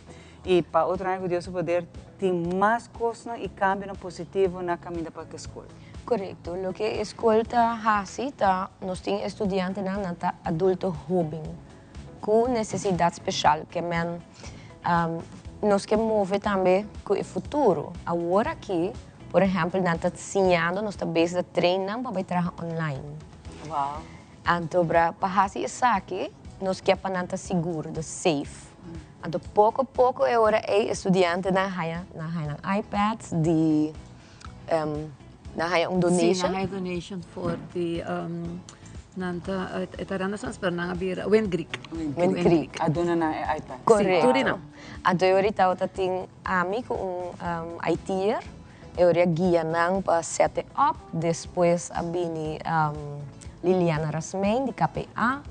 Y pa otro aña cu Dios su poder tin mas cosnan y cambionan positivo na caminda pa ke scol. Corecto. Loke e scol ta haci ta nos tin estudiantenan nan ta adulto hoben cu necesidad special ke men nos ke move tambe cu e futuro. Awor aki por ehempel nan ta siñando nos ta bezig ta train nan pa bay traha online. Wow. Anto bra pa haci esaki nos ke pa nan ta sigur, dus safe. Anto poko poko e ora ei e studiantenan haya nan haya nan iPads di nan haya un donation. Si nan haya donation for di nan ta e ta Renaissance pero nan a bira Wind Creek. Wind Creek. A duna nan e iPad. Correcto. Si turi nan. Anto e ora tabata tin ami ku un IT'er e ora a guia nan pa set e up despues a bini Liliana Rasmijn di KPA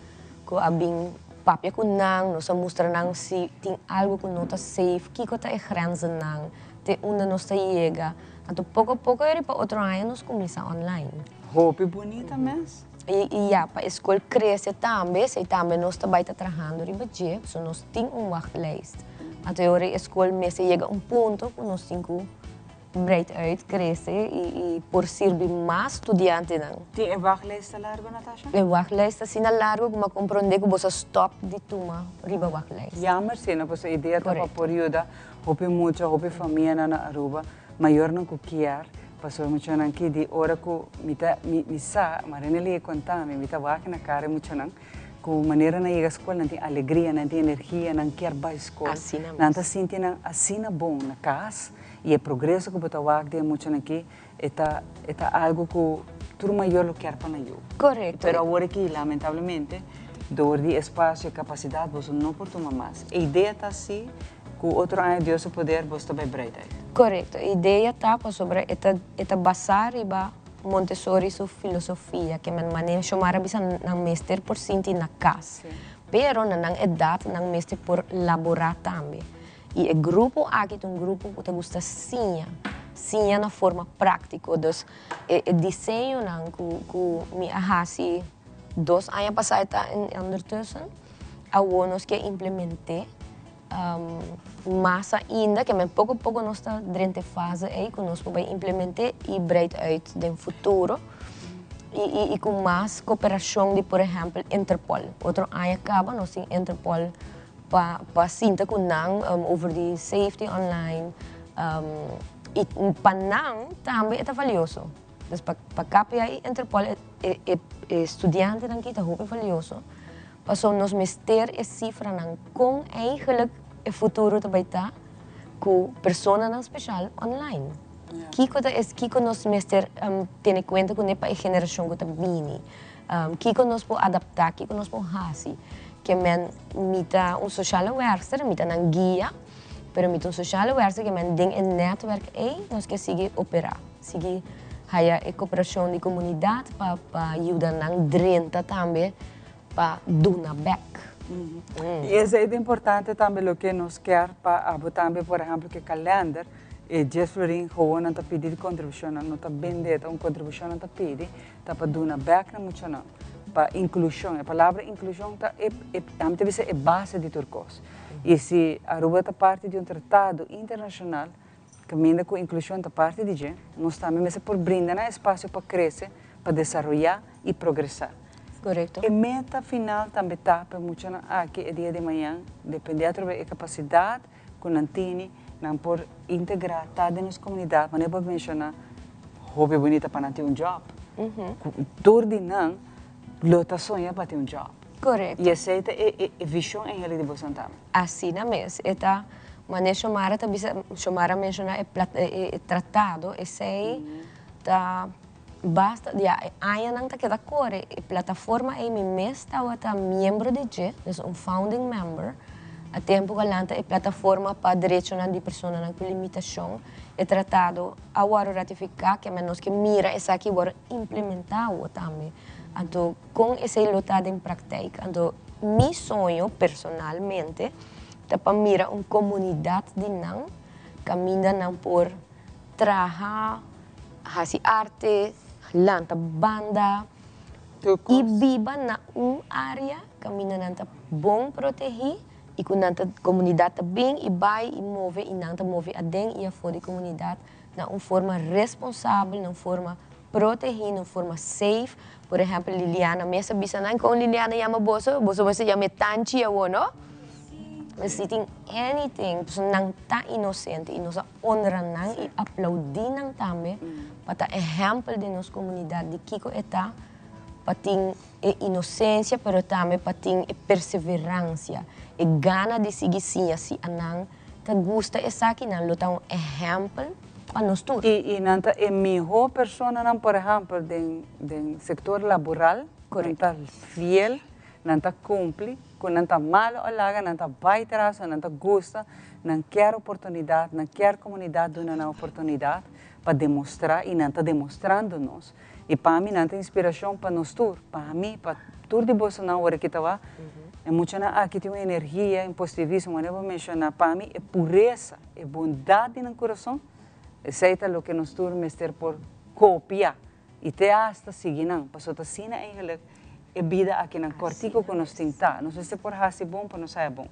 ku a bin Papia ku nan, nos a mustra nan si tin algu ku no ta safe, kiko ta e grenzennan, te unda nos ta yega. Anto poko poko eri pa otro aña nos kuminsá online. Hopi bunita mes. I ya, pa e skol krese tambe, esei tambe nos ta bai ta trahando riba dje, pasobra nos tin un wachtlijst. Anto e ora e skol mester yega un punto ku nos tin ku Breid uit, crece y por sirbi mas studiantenan. Tin e wachtlijst ta largo, Natasha? E wachtlijst ta asina largo cu mi a comprende cu bo sa stop di tuma riba wachtlijst. Jammer si, no? Pasobra e idea ta pa por yuda hopi mucha, hopi famianan na Aruba, mayornan cu kier, pasobra muchanan ki di ora cu mi ta, mi sa, Marinelli a conta mi, mi ta wak na cara e muchanan, Cu manera nan yega scol nan tin alegria, nan tin energia, nan kier bay scol. Asina mes. Nan ta sinti nan asina bon na cas y e progreso cu bo ta wak den e muchanan aki e ta e ta algo cu tur mayor lo kier pa nan yu. Correcto. Pero awor aki lamentablemente door di espacio y capacidad boso no por tuma mas. E idea ta si cu otro aña Dios su poder boso ta bay breid uit. Correcto. E idea ta pasobra e ta e ta basa riba Montessori su filosofia ke men mane Xiomara bisa nan mester por sinti na kas, pero na nan edat nan mester por laborá tambe. I e grupo aki ta un grupo ku ta gusta siña. siña na forma práktiko. Dus e e diseñonan ku ku mi a hasi dos aña pasá e ta ondertussen, awor nos ke implement'é mas ainda, ke men poko poko nos ta drenta e fase ei ku nos por bai implement'é i breid uit den futuro. I i i ku mas koperashon di por ehèmpel Interpol. Otro aña kaba nos tin Interpol pa pa sinta ku nan over di safety online i pa nan tambe e ta valioso. Dus pa pa KPA i Interpol e e e studiantenan ki ta hopi valioso pasobra nos mester e sifranan kon eigenlijk e futuro ta bai ta ku personanan speshal online. Kiko ta es kiko nos mester tene kuenta kuné pa e generashon ku ta bini. Kiko nos por adaptá, kiko nos por hasi. Ke men mi ta un sociale werkster, mi ta nan guia, pero mi ta un sociale werkster ke men den e netwerk ei nos ke sigui operá, sigui haya e koperashon di komunidat pa pa yuda nan drenta tambe pa duna bèk. I esei ta importante tambe loke nos kier pa abo tambe, por ehèmpel ku e kalènder, e dies florin gewoon nan ta pidi di kontribushon, nan no ta bende, ta un kontribushon nan ta pidi. Ta pa duna bek na muchanan, pa inklushon. E palabra inklushon ta e, e, ami ta bisa e base di tur kos. I si Aruba ta parti di un tratado internashonal kaminda ku inklushon ta parti di dje, nos tambe mester por brinda nan espasio pa krese, pa desaroyá i progresá. Korekto. E meta final tambe ta pa e muchanan aki e dia di mañan, dependé atrobe e kapasidat ku nan tene, nan por integrá ta den nos komunidat, manera bo a menshoná, hopi bunita pa nan tin un job. Ku tur di nan lo ta soña pa tin un job. Korekto. I esei ta e e vishon eigenlijk di boso tambe. Asina mes, e ta manera Xiomara ta bisa, Xiomara a menshoná e plat e tratado, esei ta basta, ya e añanan ta keda kore, e plataforma ei mi mes tabata miembro di dje, dus un founding member, a tempu ku a lanta e plataforma pa derechonan di personanan ku limitashon, e tratado a wòrdu ratifiká, ke men nos ke mira esaki wòrdu implementá awo tambe. Anto kon esei lo ta den praktijk? Anto mi soño personalmente ta pa mira un komunidat di nan kaminda nan por traha, hasi arte, lanta banda i biba na un área kaminda nan ta bon protegí i ku nan ta komunidat ta bin i bai i move i nan ta move aden i afó di komunidat na un forma responsabel, na un forma protegí, na un forma safe. Por ehèmpel Liliana mes a bisa nan, kon Liliana yama boso? Boso mester yam'é Tanchi awor, no? Si tin anything, pasobra nan ta inosente i nos a honra nan i aplaudí nan tambe pa ta ehèmpel den nos komunidat di kiko e ta pa tin e inosensia pero tambe pa tin e perseveransia, e gana di sigui siña si a nan ta gusta esaki nan lo ta un ehèmpel pa nos tur. I nan ta e mihó personanan por ehèmpel den den sektor laboral, nan ta fiel, nan ta kumpli. Ku nan ta malo o laga, nan ta bai tras o nan ta gusta, nan kier oportunidat, nan kier komunidat duna nan oportunidat pa demostrá i nan ta demostrando nos. I pa mi nan ta inspirashon pa nos tur, pa mi, pa tur di bosonan ora ki ta wak. E muchanan aki tin un energia, un positivismo, manera bo menshoná, pa mi e puresa, e bondat di nan kurason, esei ta loke nos tur mester por kopia I te asta sigui nan, pasobra ta asina eigenlijk e bida akinan kòrtiku ku nos tin ta. Nos mester por hasi bon pa nos haya bon.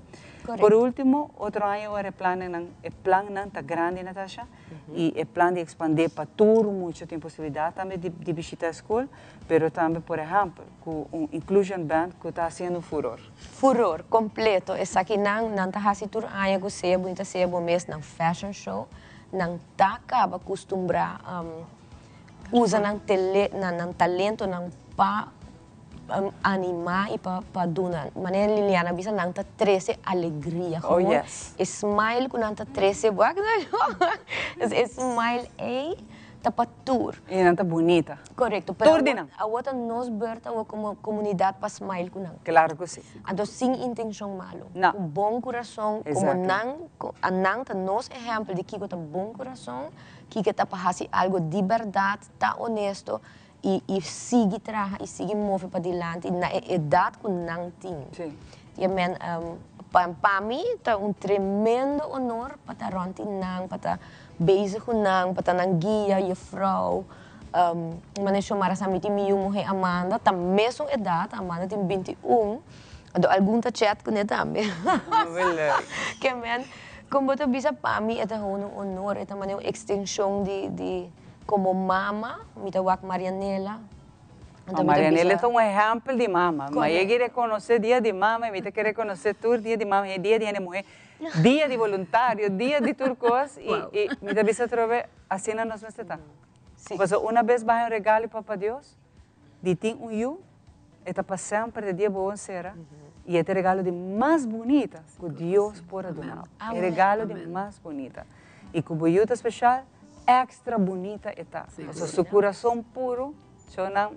Por último, otro aña ora e plannan, e plannan ta grandi Natasha, i e plan di ekspandé pa tur mucha tin posibilidat tambe di di bishita e skol, pero tambe por ehèmpel ku un inclusion band ku ta hasiendo furor. Furor kompleto, esakinan nan ta hasi tur aña ku sea bunita sea bo mes nan fashion show, nan ta kaba kustumbrá. Usa nan tele nan nan talentonan pa anima y pa pa duna manera Liliana a bisa nan ta trece alegria Oh gewoon yes. e smile cu nan ta trece bo e smile ey ta pa tur. Y nan ta bunita. Corecto pero Tur di nan. awor ta nos beurt awor como comunidad pa smile cu nan. Claro cu si. Anto sin intencion malo. No. Cu bon curason como Exacto. nan a nan ta nos ehempel di kico ta bon curason. Kiko ta pa hasi algo di bèrdat, ta onesto i i sigui traha i sigui move padilanti na e edat ku nan tin. I men pa pa mi ta un tremendo honor pa ta rònt di nan, pa ta bezig ku nan, pa ta nan guia, juffrouw. Manera Xiomara sa mi tin mi yu muhé Amanda, ta mesun edat, Amanda tin 21, anto algun ta chat kuné tambe. Ke men, kon bo ta bisa pa mi e ta gewoon un honor, e ta manera un extension di di komo mama, mi ta wak Marianela, Ma Marianela ta un ehèmpel di mama. Ma e ke rekonosé dia di mama i mi ta ke rekonosé tur dia di mama, e dia di hende muhé, dia di boluntario, dia di tur kos i mi ta bisa atrobe asina nos mester ta. Pasobra una bes baha un regalo di Papa Dios di tin un yu, e ta pa semper te dia bo sera i e ta e regalo di mas bunita ku Dios por a duna bo. E regalo di mas bunita. I ku bo yu ta speshal, èkstra bunita e ta. Pasobra su kurason puru. Shownan,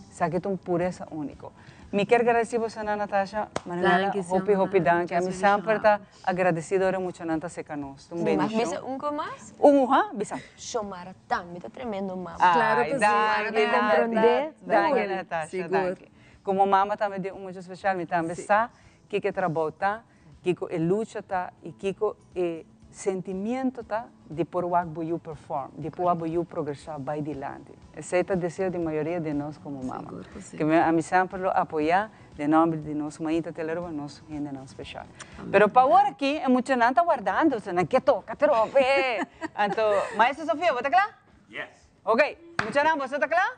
esaki ta un puresa úniko. Mi kier gradisí bosonan Natasha, Marinela, hopi hopi danki. Ami semper ta agradesido ora muchanan ta seka nos. Ta un bendishon. Bisa un ko mas? Un, ha? Bisa. Xiomara tambe ta tremendo mama. Claro ku si. Xiomara ta komprondé. Danki Natasha, danki. Komo mama tambe di un mucha spesial mi tambe sa kiko e trabou ta, kiko e lucha ta i kiko e sentimiento ta di por wak bo yu perform, di por wak bo yu progresá bai dilanti. Esei ta deseo di mayoria di nos komo mama. Ke mi ami semper lo apoyá den nòmber di nos Maita Teleruba, nos hendenan speshal. Pero pa awor aki e muchanan ta wardando, nan ke toka trope. Anto, Maestro Sofia, bo ta kla? Yes. Ok, muchanan boso ta kla?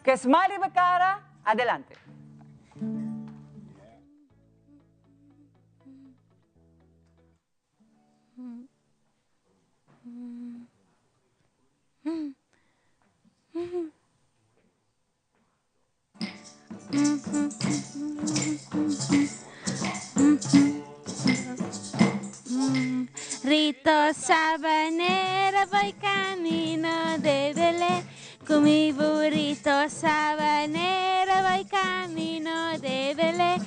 Ke smile riba e kara, adelante. Rito sabanero voy camino de Belén Con mi burrito sabanero voy camino de Belén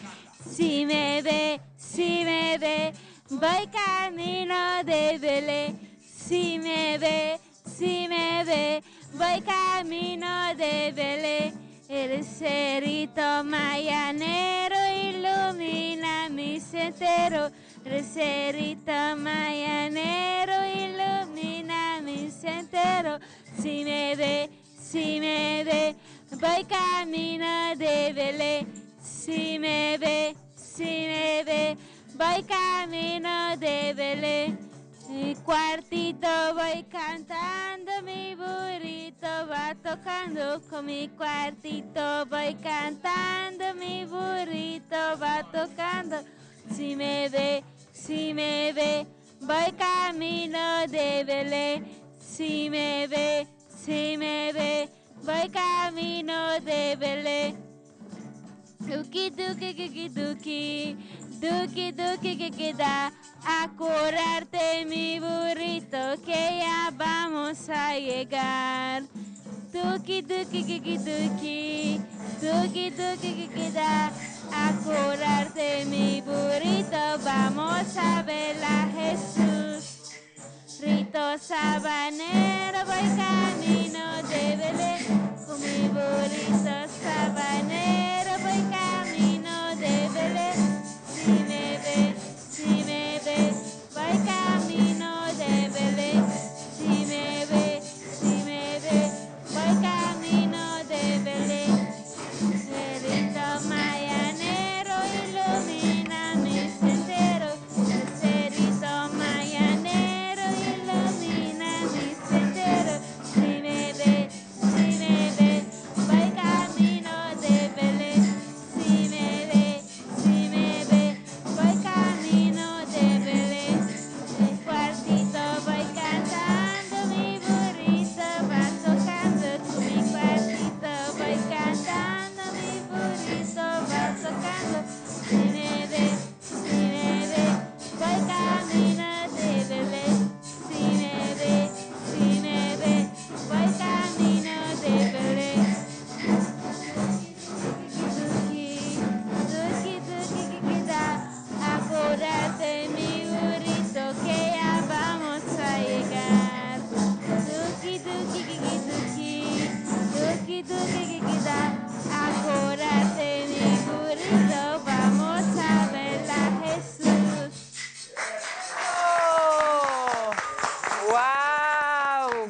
Si me ve, si me ve, voy camino de Belén. Si me ve, si me ve, voy camino de Belén. El cerito mañanero ilumina mi sendero. El cerito mañanero ilumina mi sendero. Si me ve, si me ve, voy camino de Belén. Si me ve, si me ve, voy camino de Belén. Mi cuartito voy cantando, mi burrito va tocando. Con mi cuartito voy cantando, mi burrito va tocando. Si me ve, si me ve, voy camino de Belén. Si me ve, si me ve, voy camino de Belén. Duki duki duki duki, duki duki duki da, acurarte mi burrito que ya vamos a llegar. Duki duki duki duki, duki duki duki da, acurarte mi burrito, vamos a ver a Jesús. Rito sabanero voy camino de Belén, con mi burrito sabanero voy camino de Belén. Si me ve, si me ve, voy camino de Belén. Si me ve, si me ve, voy camino de Belén. Cerrito mañanero ilumina mi sendero. El cerrito mañanero ilumina mi sendero. Si me ve, si me ve, voy camino de Belén.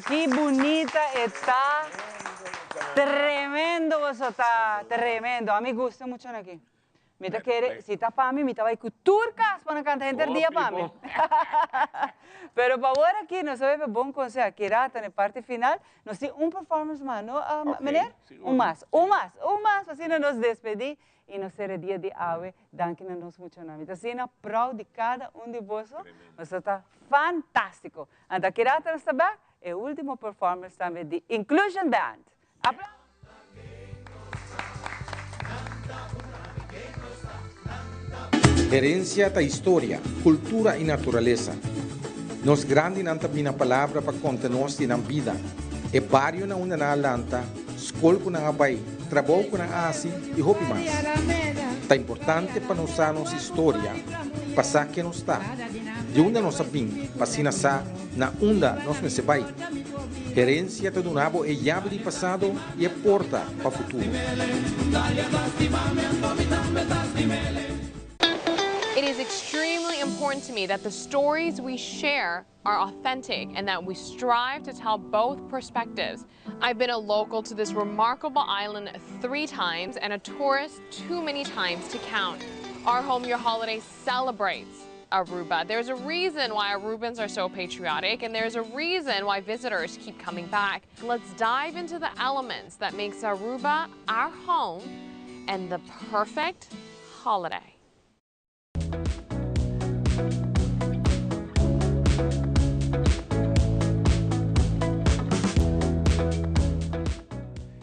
Ki bunita e ta. Tremendo boso ta, tremendo. Ami gusta mucho aki. Mi ta kere, si ta pa mi, mi ta bai ku tur kas pa nan kanta henter dia pa mi. Pero pa awor aki nos a bebe bon konseho. Aki rato na e parti final nos tin un performance mas, no meneer? Un mas, un mas, un mas pa asina nos despedí i nos sera dia di awe. Danki na nos muchanan. Mi ta asina proud di kada un di boso. Boso ta fantástiko. Anto aki rato nos ta bek e último performance tambe di Inclusion Band. Aplauso! Herencia ta historia, cultura y naturalesa. Nos grandinan ta bina palabra pa conta nos di nan bida, e bario na unda nan a lanta, scol cu nan a bay, trabou cu nan a haci y hopi mas. Ta importante pa nos sa nos historia pa sa ken nos ta, di unda nos a bin pa asina sa na unda nos mester bai. Herencia ta duna bo e yabi di pasado y e porta pa futuro. It is extremely important to me that the stories we share are authentic and that we strive to tell both perspectives. I've been a local to this remarkable island three times and a tourist too many times to count. Our Home Your Holiday celebrates Aruba. There's a reason why Arubans are so patriotic and there's a reason why visitors keep coming back. Let's dive into the elements that makes Aruba our home and the perfect holiday.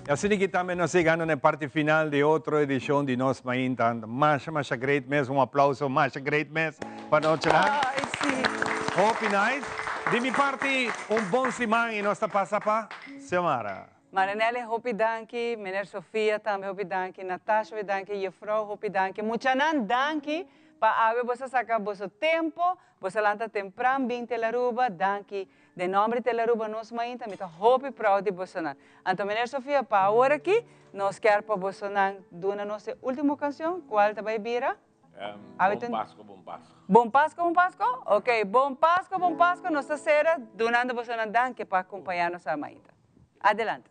Y asina aki tambe nos yegando na parti final di otro edicion di Nos Mainta. Masha, masha great mes. Un aplauso, masha great mes pa nos. Ay, si. Hopi nice. Di mi parti, un bon siman y nos ta pasa pa Xiomara. Marinelli, hopi danki. Meneer Sofia tambe, hopi danki. Natasha, hopi danki. Juffrouw, hopi danki. Muchanan, danki. Pa awe boso saca boso tempo. Boso lanta tempran, bin Telaruba, danki. Den nomber di Telaruba nos mainta, mi ta hopi proud di bosonan. Anto meneer Sofia, pa awor aki, nos kier pa bosonan duna nos e ultimo cancion, cual ta bay bira? Bon Pasco, Bon Pasco. Bon Pasco, Bon Pasco? Ok, Bon Pasco, Bon Pasco, nos ta cera dunando bosonan danki pa acompaña nos a mainta. Adelante.